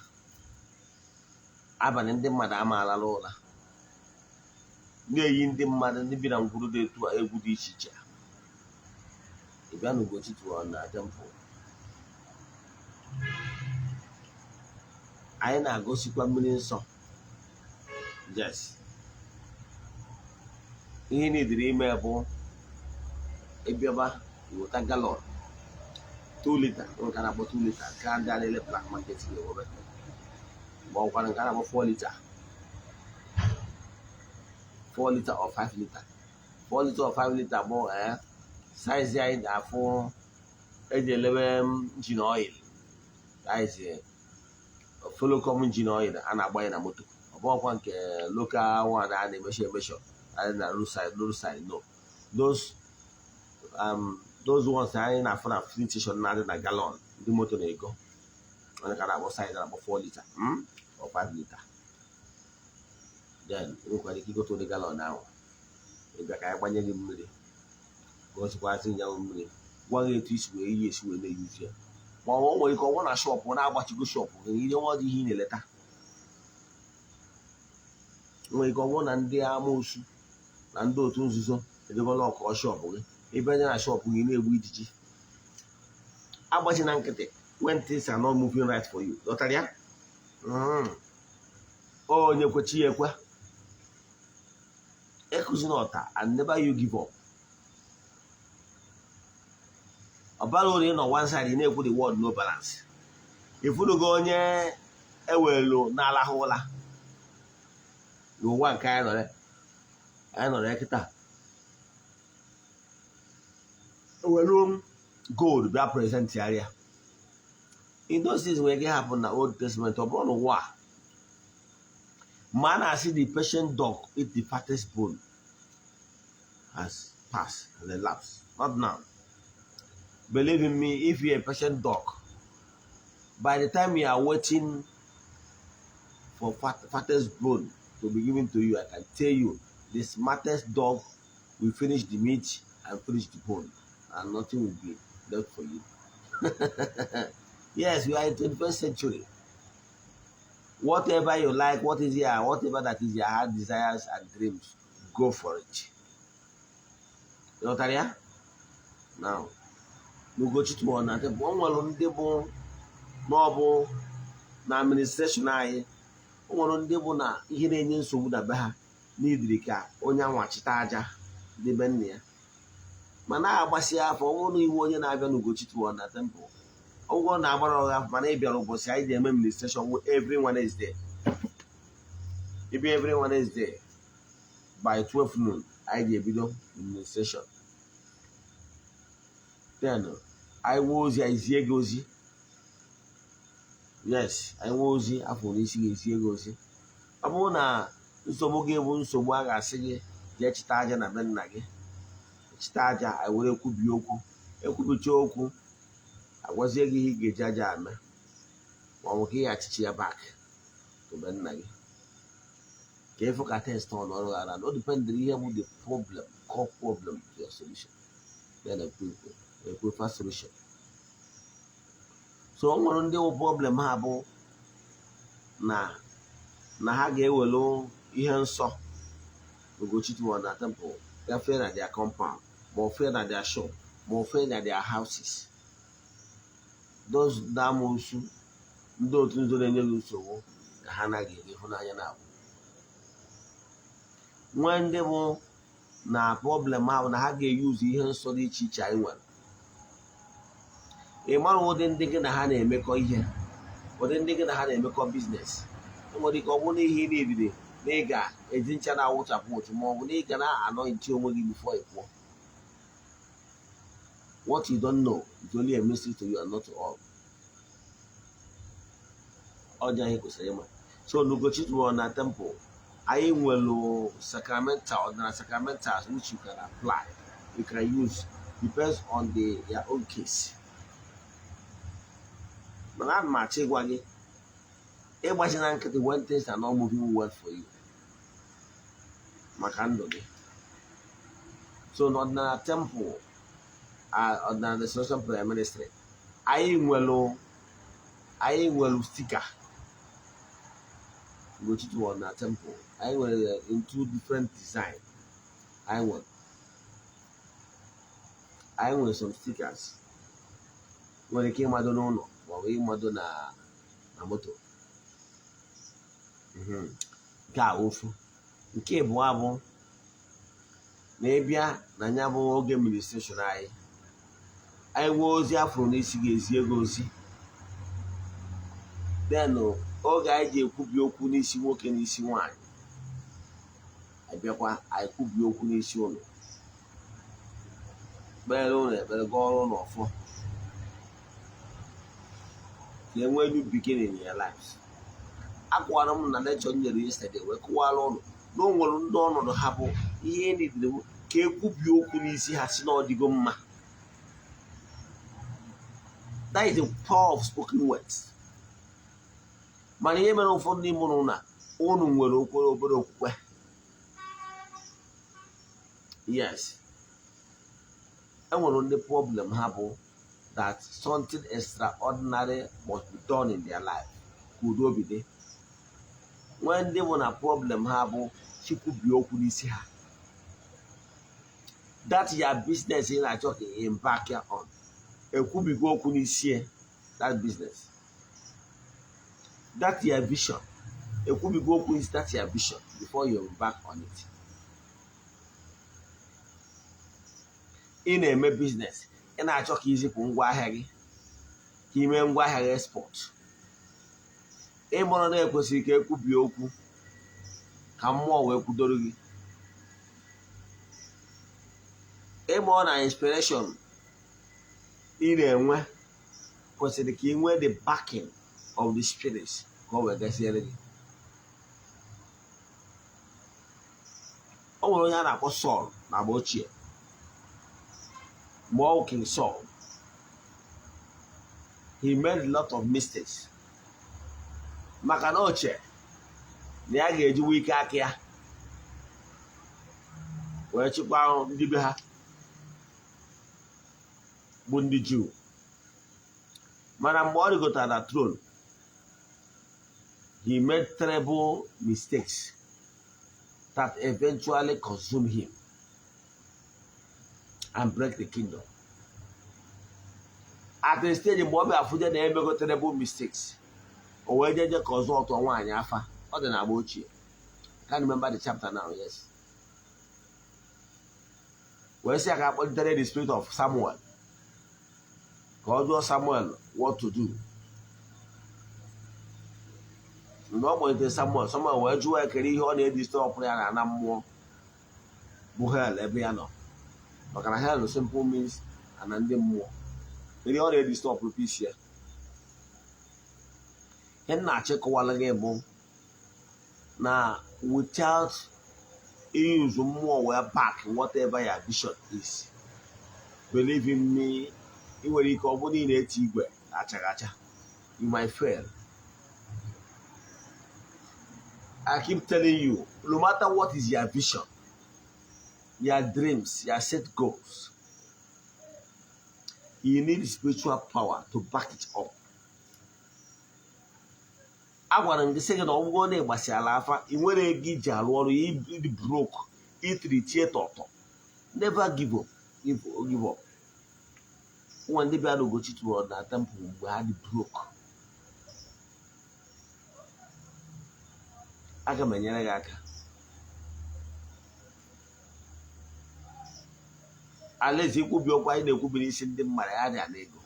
Abalị ndị mmadụ amaala ụra, na-eyi ndị mmadụ ndị bi na ngwuru dị etu a egwu dị iche iche. Ị bịa n'Ugochi tụrụ na temple, anyị na-agosikwa mmiri nsọ. Yes, ihe niile ime bụ ịbịaba weta galọn 2 lita, nke a na-akpọ 2 lita, nke ndị a na-ele black market ga-ewebe, ma ọ kwara nke a na-akpọ 4 lita, 4 lita or 5 lita, 4 lita or 5 lita bụ size anyị ga-afụ eji elebe engine oil, size folocom engine oil a na-agbanye na moto. Ọ bụghịkwa nke local one a na-emesho emesho anyị na roadside, no. Those ones anyị na-afụ na filling station na-adị na gallon ndị moto na-ego, onye ka na-akpọ size na-akpọ 4 lita or 5 lita. Then ị nwekwara ike igote ụdị gallon ahụ, ịbịa ka anyị gbanye gị mmiri, gosikwasị nyanwụ mmiri, gwa gị etu isi wee yi esi wee na-eyuzu ya. Ma ọ nwere ike ọ bụrụ na shop na-agbachigo shop gị, ihe nwa dị ihe ị na-eleta. Nwere ike ọ bụrụ na ndị amoosu na ndị otu nzuzo ejegola ọkọ shop gị, ebe anya na shop gị na-egbu ijiji. Agbachi na nkịtị when things are not moving right for you. Ghọtara ya? Onye kwechi ya ekwe. Ekuzina ọta and never you give up. Ọ bara uru ịnọ one side ị na-ekwu the word no balance. Ifunugo onye ewelu na-alahụ ụla n'ụwa nke anyị nọrọ ya kịta, ewelu gold bịa present ya. In those days nwere ike hapụ na Old Testament, ọ bụrụ n'ụwa a ma a na-asị the patient dog eat the fattest bone has passed and elapsed. Not now. Believe in me, if you're a patient dog, by the time you are waiting for fattest bone to be given to you, I can tell you the smartest dog will finish the meat and finish the bone, and nothing will be left for you. Yes, we are in 21st century. Whatever you like, what is your, whatever that is your heart desires and dreams, go for it. You know what I mean? Now, n'Ugochi tụọ na temple, o nwere ndị bụ n'ọbụ na administration anyị, o nwere ndị bụ na ihe na-enye nsogbu na be ha n'idiri ka onye anwachite aja debe nna ya. Mana agbasi afọ, ọ bụrụ na iwu onye na-abịa n'Ugochi tụọ na temple, ụgwọ na-agbara ọgha, mana ị bịara ụbọchị anyị ji eme administration every Wednesday. Ịbịa every Wednesday by 12 noon anyị ji ebido administration. Then anyị nwee ozi, anyị zie gị ozi. Yes, anyị nwee ozi afọ n'isi ga-ezie gị ozi. Ọ bụrụ na nsogbu gị bụ nsogbu a ga-asị gị jee chịta aja na be nna gị, chịta aja, anyị were ekwubi okwu, ekwubicha okwu, agwazie gị ihe ị ga-eji aja eme, ma ọ bụ ka ị ghachichi ya back to be nna gị, ka ịfụ ka test ọ nọrọ ghara. O dependịrị ihe bụ the problem, core problem to your solution, then a prefer solution. So o nwere ndị bụ problem ha bụ na ha ga-ewelu ihe nsọ Ugochi tụọ na temple gafee na their compound, ma ọ fee na their shop, ma ọ fee na their houses. Those damoosu, ndị otu nzuzo na-enye gị nsogbu ka ha anaghị eri ịhụnanya na-abụ. Nwee ndị bụ na problem ahụ na ha ga-eyuzu ihe nsọ dị iche iche anyị nwere. Ị mara ụdị ndị gị na ha na-emekọ ihe, ụdị ndị gị na ha na-emekọ business. Enwere ike ọ bụrụ na ihe ị na-ebiri na ị ga-eji ncha na-awụchapụ ụchụ, ma ọ bụ na ị ga na-anọghị onwe gị before ị pụọ. What you don't know is only a mystery to you and not to all. Ọja ihe kwesịrị ịma. So n'Ugochi tụrụ na temple, anyị nwere sacramental, ordinary sacramentals which you can apply, you can use, depends on the your own case. Mana ana m achọ ịgwa gị, ịgbachi na nkịtị when things are not moving well for you, maka ndụ gị. So n'ọdịnala temple, ọdịnala Restoration Prayer Ministry, anyị nwere sticker Ugochi tụrụ na temple. Anyị nwere in two different design. Anyị nwere some stickers nwere ike ịmado n'ụlọ maọbụ ịmado na moto. Nke a ofu. Nke ịbụọ bụ na ịbịa na ya bụ oge administration anyị, anyị nwee ozi afụrụ n'isi ga-ezi ego ozi. Then oge anyị ji ekwubi okwu n'isi nwoke n'isi nwaanyị, abịakwa anyị kwubi okwu n'isi ụlọ, kpere ụlọ ekpere, gaa ọrụ ụlọ ọfọ, ka e nwee new beginning in your lives. Akwara m na lecture m nyere yesterday wee kụwara ụlọ na o nwere ndị ọnọdụ ha bụ ihe nidiri ka ekwubi okwu n'isi ha si na ọ dịgo mma. That is the power of spoken words. Mana ihe mere ụfọdụ n'ime ụnụ na unu nwere okwere obere okwukwe. Yes, enwere ndị problem ha bụ that something extraordinary must be done in their life ka udo obi dị. Nwee ndị bụ na problem ha bụ Chukwu bi okwu n'isi ha. That your business ị na-achọ ka embark on, ekwubigo okwu n'isi that business. That your vision, ekwubigo okwu n'isi that your vision before you embark on it. Ị na-eme business, ị na-achọ ka izipụ ngwaahịa gị, ka ime ngwaahịa gị export. Ị mụrụ na ekwesịrị ka ekwubie okwu ka mmụọ wee kwudoro gị. Ị mụrụ na inspiration ị na-enwe kwesịrị ka ị nwee the backing of the spirits ka ọ wee gaziere gị. O nwere onye a na-akpọ Sọl na agba ochie, mgbe ọ King Saul. He made a lot of mistakes maka na oche na ya ga-ejiwe ike aka ya wee chịkwa ndị be ha bụ ndị Juu. Mana mgbe ọ rịgotara na throne, he made terrible mistakes that eventually consumed him and break the kingdom. At a stage mgbe ọ bịa afụje na emego terrible mistakes, o wee jeje ka ọzọ ọtọ nwaanyị afa. Ọ dị n'agba ochie. I can't remember the chapter now, yes. Wee sị ya ka akpọlitere the spirit of Samuel ka ọ jụọ Samuel what to do. Mgbe ọ kpọlitere Samuel, Samuel wee jụọ ya kere ihe ọ na-edistọpụrụ ya na ana mmụọ bụ hell ebe ya nọ, maka na hell simple means ana ndị mmụọ. Ihe ọ na-edistọpụrụ peace ya. Ihe m na-achịkọwala gị bụ na without use mmụọ wee back whatever your vision is, believe in me, ị nwere ike ọ bụrụ na ị na-eti igwe achaghị acha, you might fail. I keep telling you, no matter what is your vision, your dreams, your set goals, you need spiritual power to back it up. Agwara m gị sị gị na ọ bụrụ na ị gbasiala afa, ị nwere ego iji arụ ọrụ, ịdị broke, itiri tie tọtọ, never give up, give up. Nwa ndị bịara Ugochi tụrụ na temple mgbe ha dị broke, aga m enyere gị aka. Alaeze ikwubi okwu anyị na-ekwubi n'isi ndị mmadụ ya dị ala ego,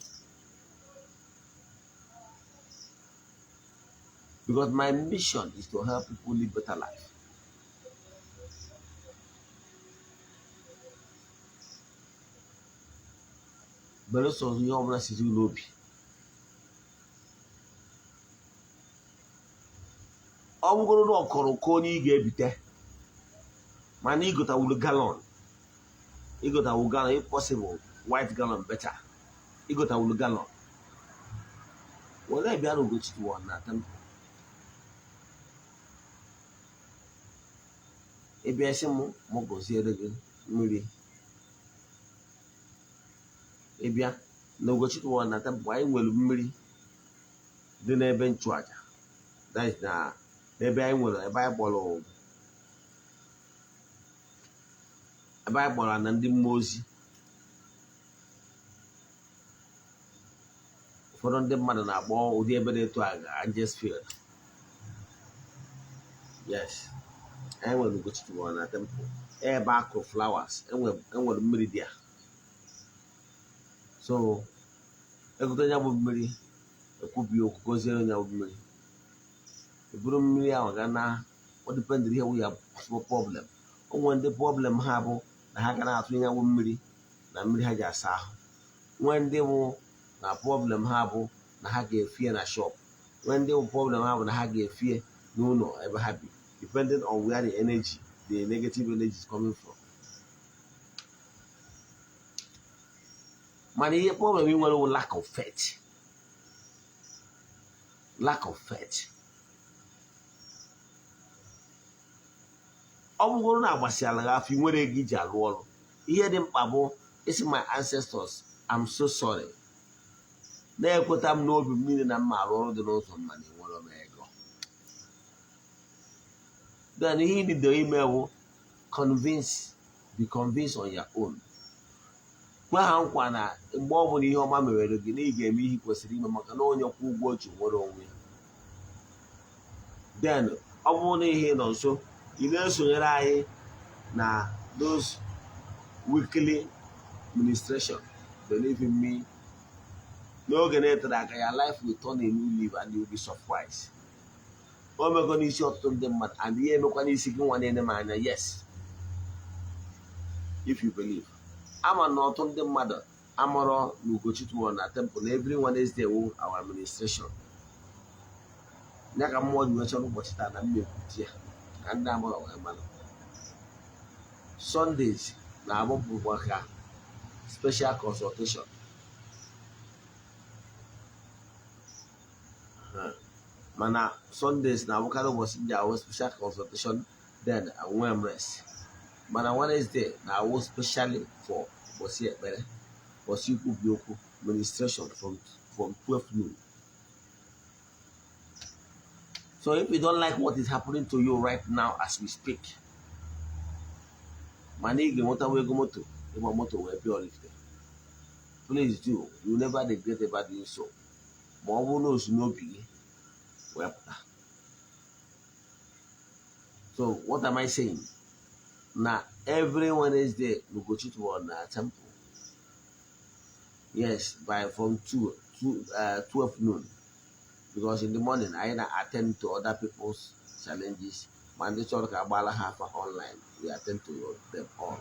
because my mission is to help people live better life. Belụsọ ihe ọbụla sizi n'obi, ọ bụgoro na ọkọrọ ụkọ onye ị ga-ebite, mana igotawuru galọn, igotawu galọn, if possible white gallon better, igotawuru galọn were bịa na Ugochi tụọ na temple. Ị bịa sị m gọziere gị mmiri. Ị bịa na Ugochi tụọ na temple, anyị nwere mmiri dị n'ebe nchụaja, that is na n'ebe anyị nwere ebe anyị kpọrọ ebe anyị kpọrọ na ndị mmụọ ozi. Ụfọdụ ndị mmadụ na-akpọ ụdị ebe dị etu a Angels Field. Yes, anyị nwere Ugochi tụọ na temple, ebe akụ flowers, enwere mmiri dị ya. So egote ya bụ mmiri, ekwubi okwu goziere ya bụ mmiri, eburu mmiri ahụ ga na ọ dependịrị ihe wụ ya problem. O nwere ndị problem ha bụ na ha ga na-atụ ya bụ mmiri na mmiri ha ji asa ahụ. Nwee ndị bụ na problem ha bụ na ha ga-efie na shop. Nwee ndị bụ problem ha bụ na ha ga-efie n'ụlọ ebe ha bi, depending on where the energy, the negative energy is coming from. Mana ihe problem ị nwere bụ lack of faith, lack of faith. Ọ bụgoro na agbasiala gị afọ, ị nwere ego iji arụ ọrụ, ihe dị mkpa bụ isi my ancestors, I'm so sorry, Na-ekweta m n'obi m niile na mma arụ ọrụ dị n'ụzọ m, mana enwere m ego. Then ihe ibido ime bụ convince, be convinced on your own. Kwe ha nkwa na mgbe ọ bụla ihe ọma mewere gị, na ị ga-eme ihe ị kwesịrị ime, maka na onye kwụ ụgwọ otu nwere onwe ya. Then ọ bụrụ na ihe nọ nso, ị na-esonyere anyị na those weekly ministration. Believe in me, n'oge na-etere aka, ya life will turn a new leaf and you will be surprised. O mego n'isi ọtụtụ ndị mmadụ, and ihe emekwa n'isi gị nwa na-ene m anya. Yes, if you believe. Ama na ọtụtụ ndị mmadụ amarọ na Ugochi na temple na every Wednesday wu our administration. Ya ka mmụọ ji wee chọrọ ụbọchị taa na mmekwuti ya ka ndị amarọ wee mara. Sundays na-abụ maka special consultation. Mana Sundays na-abụkarị ụbọchị ndị awụ special consultation, then enwe m rest. Mana Wednesday na-awụ specially for ụbọchị ekpere, ụbọchị ikwubi okwu, ministration from 12 noon. So if you don't like what is happening to you right now as we speak, mana ị ga-enwetawa ego moto ịgba moto wee bịa Oraifite, please do. You never regret about doing so, ma ọ bụrụ na o si n'obi gị wee pụta. So what am I saying? Na every Wednesday, Ugochi na temple, yes, by from 2 to 12 noon, because in the morning anyị na-attend to other people's challenges, ma ndị chọrọ ka agbala ha afa online, we attend to them all.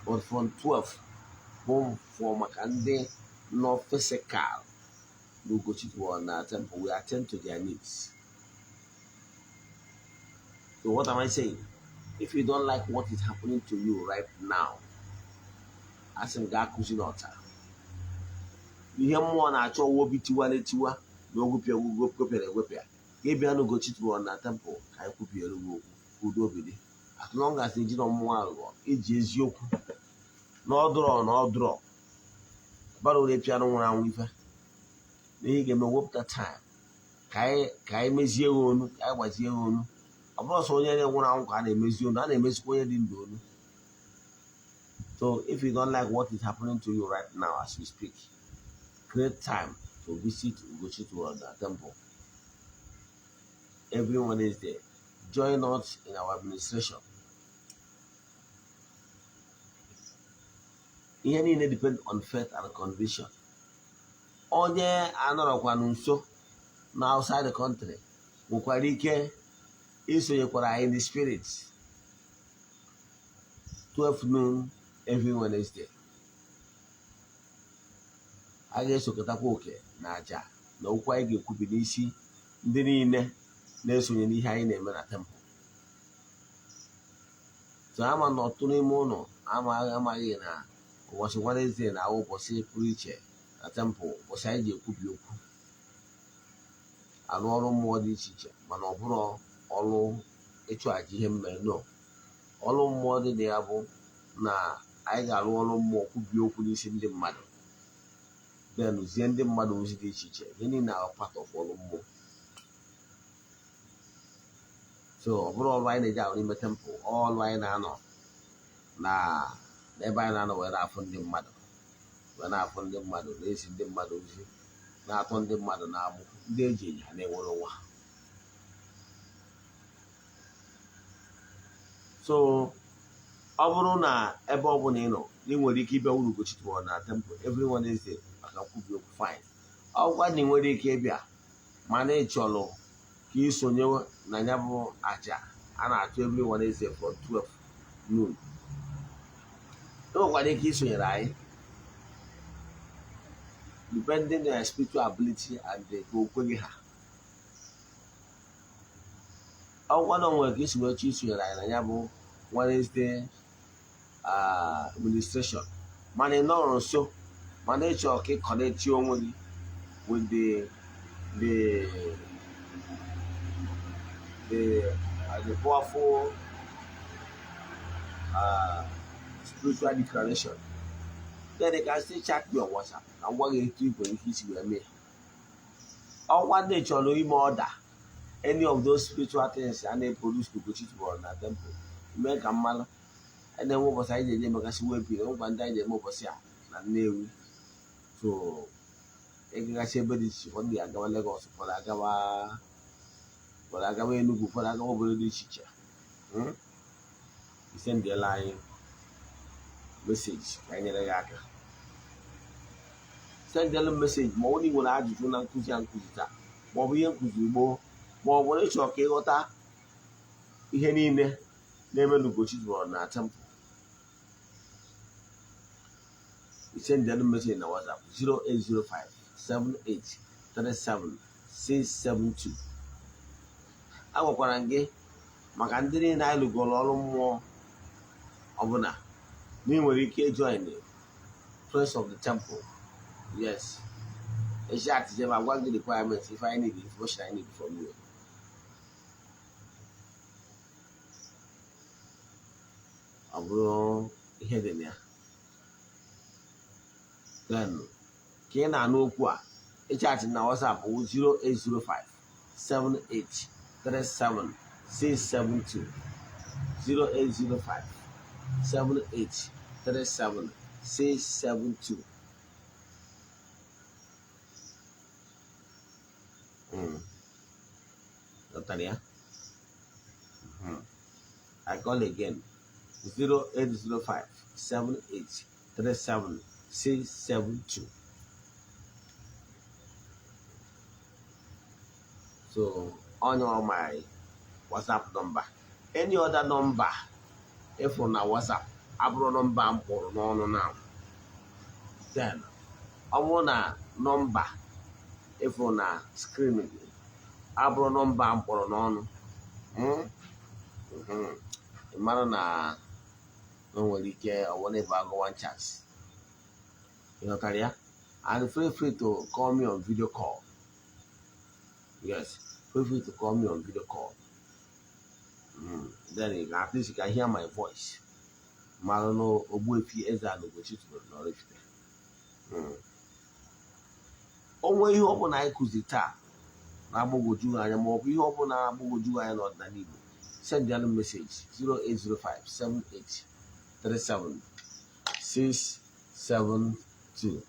But from 12 bụ for maka ndị nọ physical n'Ugochi na temple, we attend to their needs. So what am I saying? If you don't like what is happening to you right now, asị m gaa kụzi n'ọta. Ihe mmụọ na-achọ ọwa obi tiwara etiwa na ogwupịa ogwugwo gwepịara egwepịa ka ị bịa n'Ugochi na temple ka anyị kwubiere gị okwu ka udo obi dị. As long as ejiri mmụọ aghụghọ, iji eziokwu na ọdụrọ na ọdụrọ bara ure pịanụ nwụrụ anwụ ife na ihe ga-eme, wepụta time ka anyị mezie ya onu, ka anyị gbazie ya onu. Ọ bụrụ sọ onye nwụrụ anwụ ka a na-emezi onu, a na-emezikwa onye dị ndụ onu. So if you don't like what is happening to you right now as we speak, create time to visit Ugochi temple every Wednesday. Join us in our administration. Ihe niile depend on faith and conviction. Onye anọrọkwanụ nso na outside the country nwekwara ike isonyekwara anyị in the spirit 12 noon every Wednesday. A ga-esokọtakwa oke na aja na okwu anyị ga-ekwubi n'isi ndị niile na-esonye n'ihe anyị na-eme na temple. So ama na ọtụtụ n'ime ụlọ amaghị na ụbọchị Wednesday na-awụ ụbọchị pụrụ iche na temple, ụbọchị anyị ji ekwubi okwu, arụ ọrụ mmụọ dị iche iche. Mana ọ bụrụ ọrụ ịchụ àjà ihe mmere, no. Ọrụ mmụọ dị na ya bụ na anyị ga-arụ ọrụ mmụọ, kwubie okwu n'isi ndị mmadụ, then zie ndị mmadụ ozi dị iche iche. Ihe niile ahụ part of ọrụ mmụọ. So ọ bụrụ ọrụ anyị na-eji arụ n'ime temple, ọrụ anyị na-anọ na n'ebe anyị na-anọ wee na-afụ ndị mmadụ, wee na-afụ ndị mmadụ, na-ezi ndị mmadụ ozi, na-atọ ndị mmadụ na-agbụ, ndị eji enyi ha na-enwere onwe ha. So ọ bụrụ na ebe ọ bụla ị nọ, ị nwere ike ịbịa Ugochi na temple every Wednesday maka nkwubi okwu, fine. Ọ bụkwa na ị nwere ike ịbịa, mana ị chọrọ ka ị sonye na ya bụ aja a na-achụ every Wednesday from 12 noon, ị nwekwara ike isonyere anyị depending on your spiritual ability and ka okwe gị ha. Ọ bụkwa na o nwere ka isi wee chọọ isonyere anyị na ya bụ Wednesday administration, mana ị nọrọ nso, mana ị chọrọ ka ị connect onwe gị with the powerful spiritual declaration, then you can still chat me on WhatsApp ka m gwa gị etu ị nwere ike isi wee mee. Ọkwa ndị chọrọ ime order any of those spiritual things a na-eproduce Ugochi tubelu na temple, mee ka mmalụ. Anyị na-enwe ụbọchị anyị ji eje megasị webin, nkwa ndị anyị ji eme ụbọchị a na Nnewi. So ịgagasị ebe dị iche iche, ụfọdụ agawa Lagos, ụfọdụ agawa Enugu, ụfọdụ agawa obodo dị iche iche. Isendiela anyị message ka anyị nyere gị aka. Sendelu message ma ọ bụrụ na ị nwere ajụjụ na nkụzi a nkụzi taa, ma ọ bụ ihe nkụzi gboo, ma ọ bụ na ịchọrọ ka ịghọta ihe niile na-eme n'Ugochi tubelu na temple. Isendelu message na WhatsApp 0805 7837 672. Agwakwara m gị maka ndị niile anyị lụgoro ọrụ mmụọ ọbụla na ị nwere ike join Friends of the Temple. Yes, chat jem, agwa gị requirements, if I need information I need from you. Ọ bụrụ ihe dị na ya, then ka ị na-anụ okwu a, ịchat na WhatsApp wụ 0805 7837 672, 0805 7837 672. Ghọtara ya? I call again, 0805 7837 672. So on all my WhatsApp number, any other number ịfụ na WhatsApp abụrụ nọmba m kpọrọ n'ọnụ now. Then ọ bụrụ na nọmba ịfụ na screen gị abụrụ nọmba m kpọrọ n'ọnụ, ị mara na o nwere ike ọ bụrụ ịbụ agụ one chance. Ị ghọtara ya? And feel free to call me on video call. Yes, feel free to call me on video call. Then you can, at least you can hear my voice, mara na Ogbuefi Eze-Ana Ugochi tubelu na Oraifite. Onwe ihe ọbụla anyị kụzi taa na-agbagwoju anya, ma ọ bụ ihe ọbụla na-agbagwoju anya n'ọdịnala Igbo, send ya message 0805 7837 672.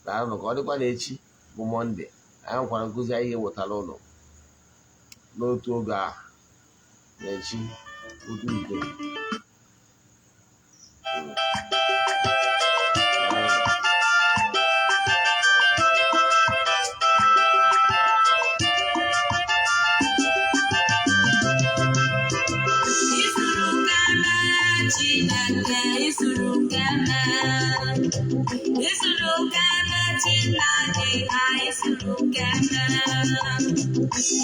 Daalụ. Ka ọ dịkwa na echi bụ Monday, anyị nwekwara nkụzi anyị ga-ewetara ụlọ n'otu oge a na echi otu udo. Daalụ. Isuru kama Chineke, isuru kama, isuru kama Chineke ha, isuru kama,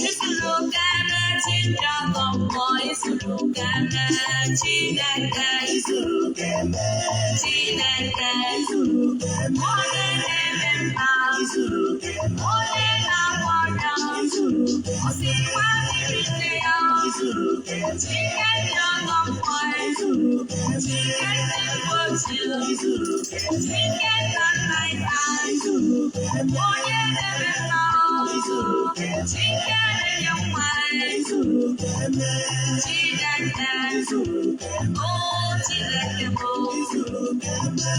isuru kama Chineke mmụọ, isuru kama Chineke, isuru keme. Chineke Izuru keme. Onye na-eme mma, Izuru keme. Onye na-agwọ ọrịa, Izuru keme. Osi nwa mmiri nne ya, Izuru keme. Chike dị ọgọ mmụọ, Izuru keme. Chike nne m ochie, Izuru keme. Chike nna nna ya, Izuru keme. Onye na-eme mma, Izuru keme. Chike na-enye nwa, Izuru keme. Chineke, Izuru keme. O Chineke bụ. Izuru keme.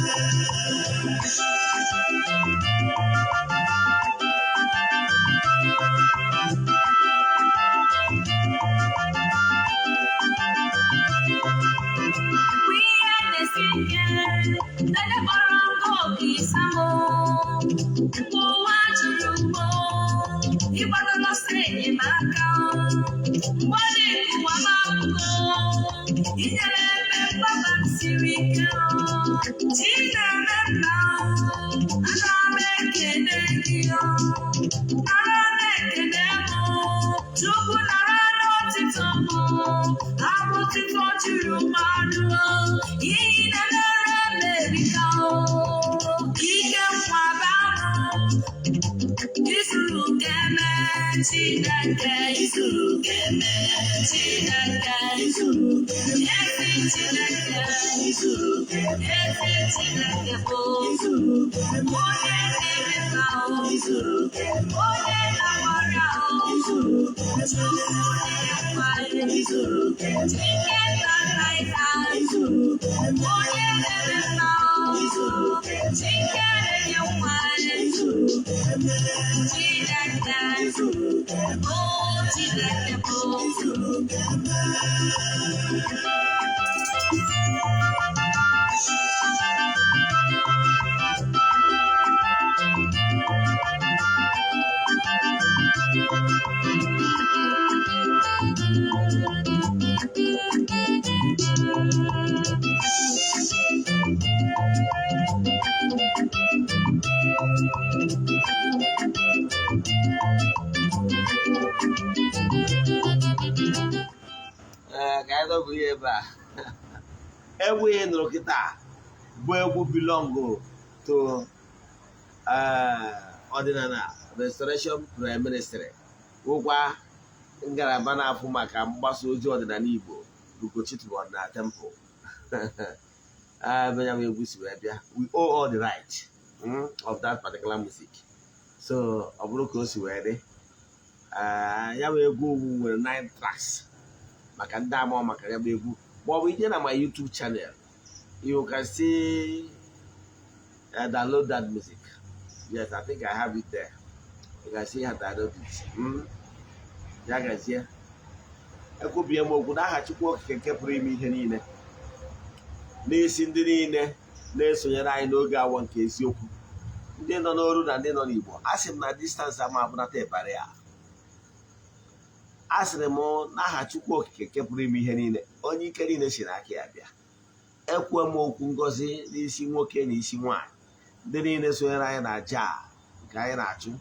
Mgbe ihe na-esi ike, ndị kpọrọ nkụ oke ịsamụ. Mgbe ụwa jụrụ mgbo, ịgbadoro ọsọ enyemaka. Mgbe ọ na-ekuwa m akụkọ, inyere ebe mgbaba m siri ike. Chi na-eme mma, ana m ekele gị. Nara m ekele m, Chukwu, nara n'otito m, abụ otito juru mmadụ, ihe na-emere m erika. Ike nkwaba m, izuru keme Chineke, izuru Keme. Chineke. Izuru keme. Ezi Chineke, Izuru keme. Ezi Chineke bụ Izuru keme. Onye na-eme mma o, Izuru keme. Onye na-agbara o, Izuru keme. Chukwu na-ekwe. Izuru keme. Ike nna nna ya, Izuru keme. Onye na-eme mma o, Izuru keme. Chike na-enye nwa. Izuru keme. Chineke, Izuru keme. O Chineke bụ. Izuru keme. Ee, ka anyị dọbụ ihe ebe a. Egwu ihe nụrụ kịta bụ egwu belong to Ọdịnala Restoration Prayer Ministry, wụkwa ngalaba na-afụ maka mgbasa ozi ọdịnala Igbo, Ugochi Ọdịnala Temple. Ebe ya bụ egwu si wee bịa, we owe all the right of that particular music. So ọ bụrụ ka o si wee dị, ya bụ egwu nwere nine tracks. Maka ndị ama maka ya bụ egwu, ma ọ bụ ije na my YouTube channel, you can see, download that music. Yes, I think I have it there. You can see how to download it. Ya gazie. Ekwubie m okwu n'aha Chukwu Okike nke pụrụ ime ihe niile, n'isi ndị niile na-esonyere anyị n'oge awa nke eziokwu, ndị nọ n'oru na ndị nọ n'Igbo. A sị m na distance ama abụnata ịbarị a. Asịrị m n'aha Chukwu Okike nke pụrụ ime ihe niile, onye ike niile si n'aka ya bịa, ekwe m okwu ngọzi n'isi nwoke na isi nwaanyị, ndị niile sonyere anyị na aja a nke anyị na-achụ,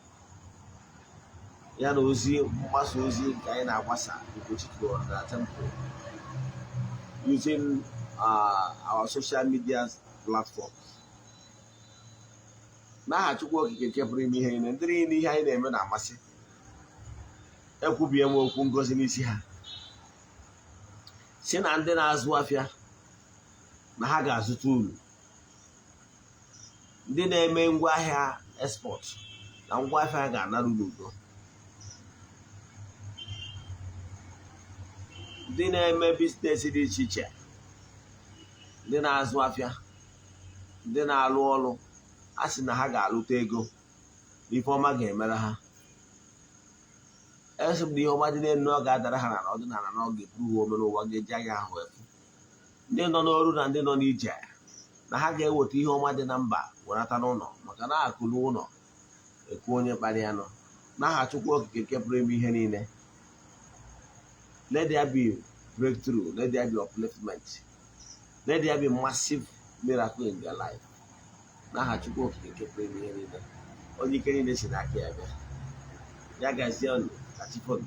ya na ozi mgbasa ozi nke anyị na-agbasa, Ugochi na Temple, using our social media platforms. N'aha Chukwu Okike nke pụrụ ime ihe niile, ndị niile ihe anyị na-eme na-amasị, ekwubie m okwu ngozi n'isi ha, si na ndị na-azụ afịa na ha ga-azụta uru, ndị na-eme ngwaahịa export na ngwaahịa ha ga-anarụ n'udo, ndị na-eme business dị iche iche, ndị na-azụ afịa, ndị na-alụ ọrụ, a sị na ha ga-alụta ego na ife ọma ga-emere ha. Esi m na ihe ọma dị n'elu ọ ga-adara ha n'ala, ọdịnala na ọ ga-eburu ha ome n'ụwa, ga-eji anya ahụ efu. Ndị nọ n'ọrụ na ndị nọ n'ije, na ha ga-eweta ihe ọma dị na mba werata n'ụlọ, maka na akụ n'ụlọ ekwu onye kpara ya nọ. N'aha Chukwu Okike nke pụrụ ime ihe niile, let there be breakthrough, let there be upliftment, let there be massive miracle in their life. N'aha Chukwu Okike nke pụrụ ime ihe niile, onye ike niile si n'aka ya bịa. Ya gazie ọnụ ka chi fonu.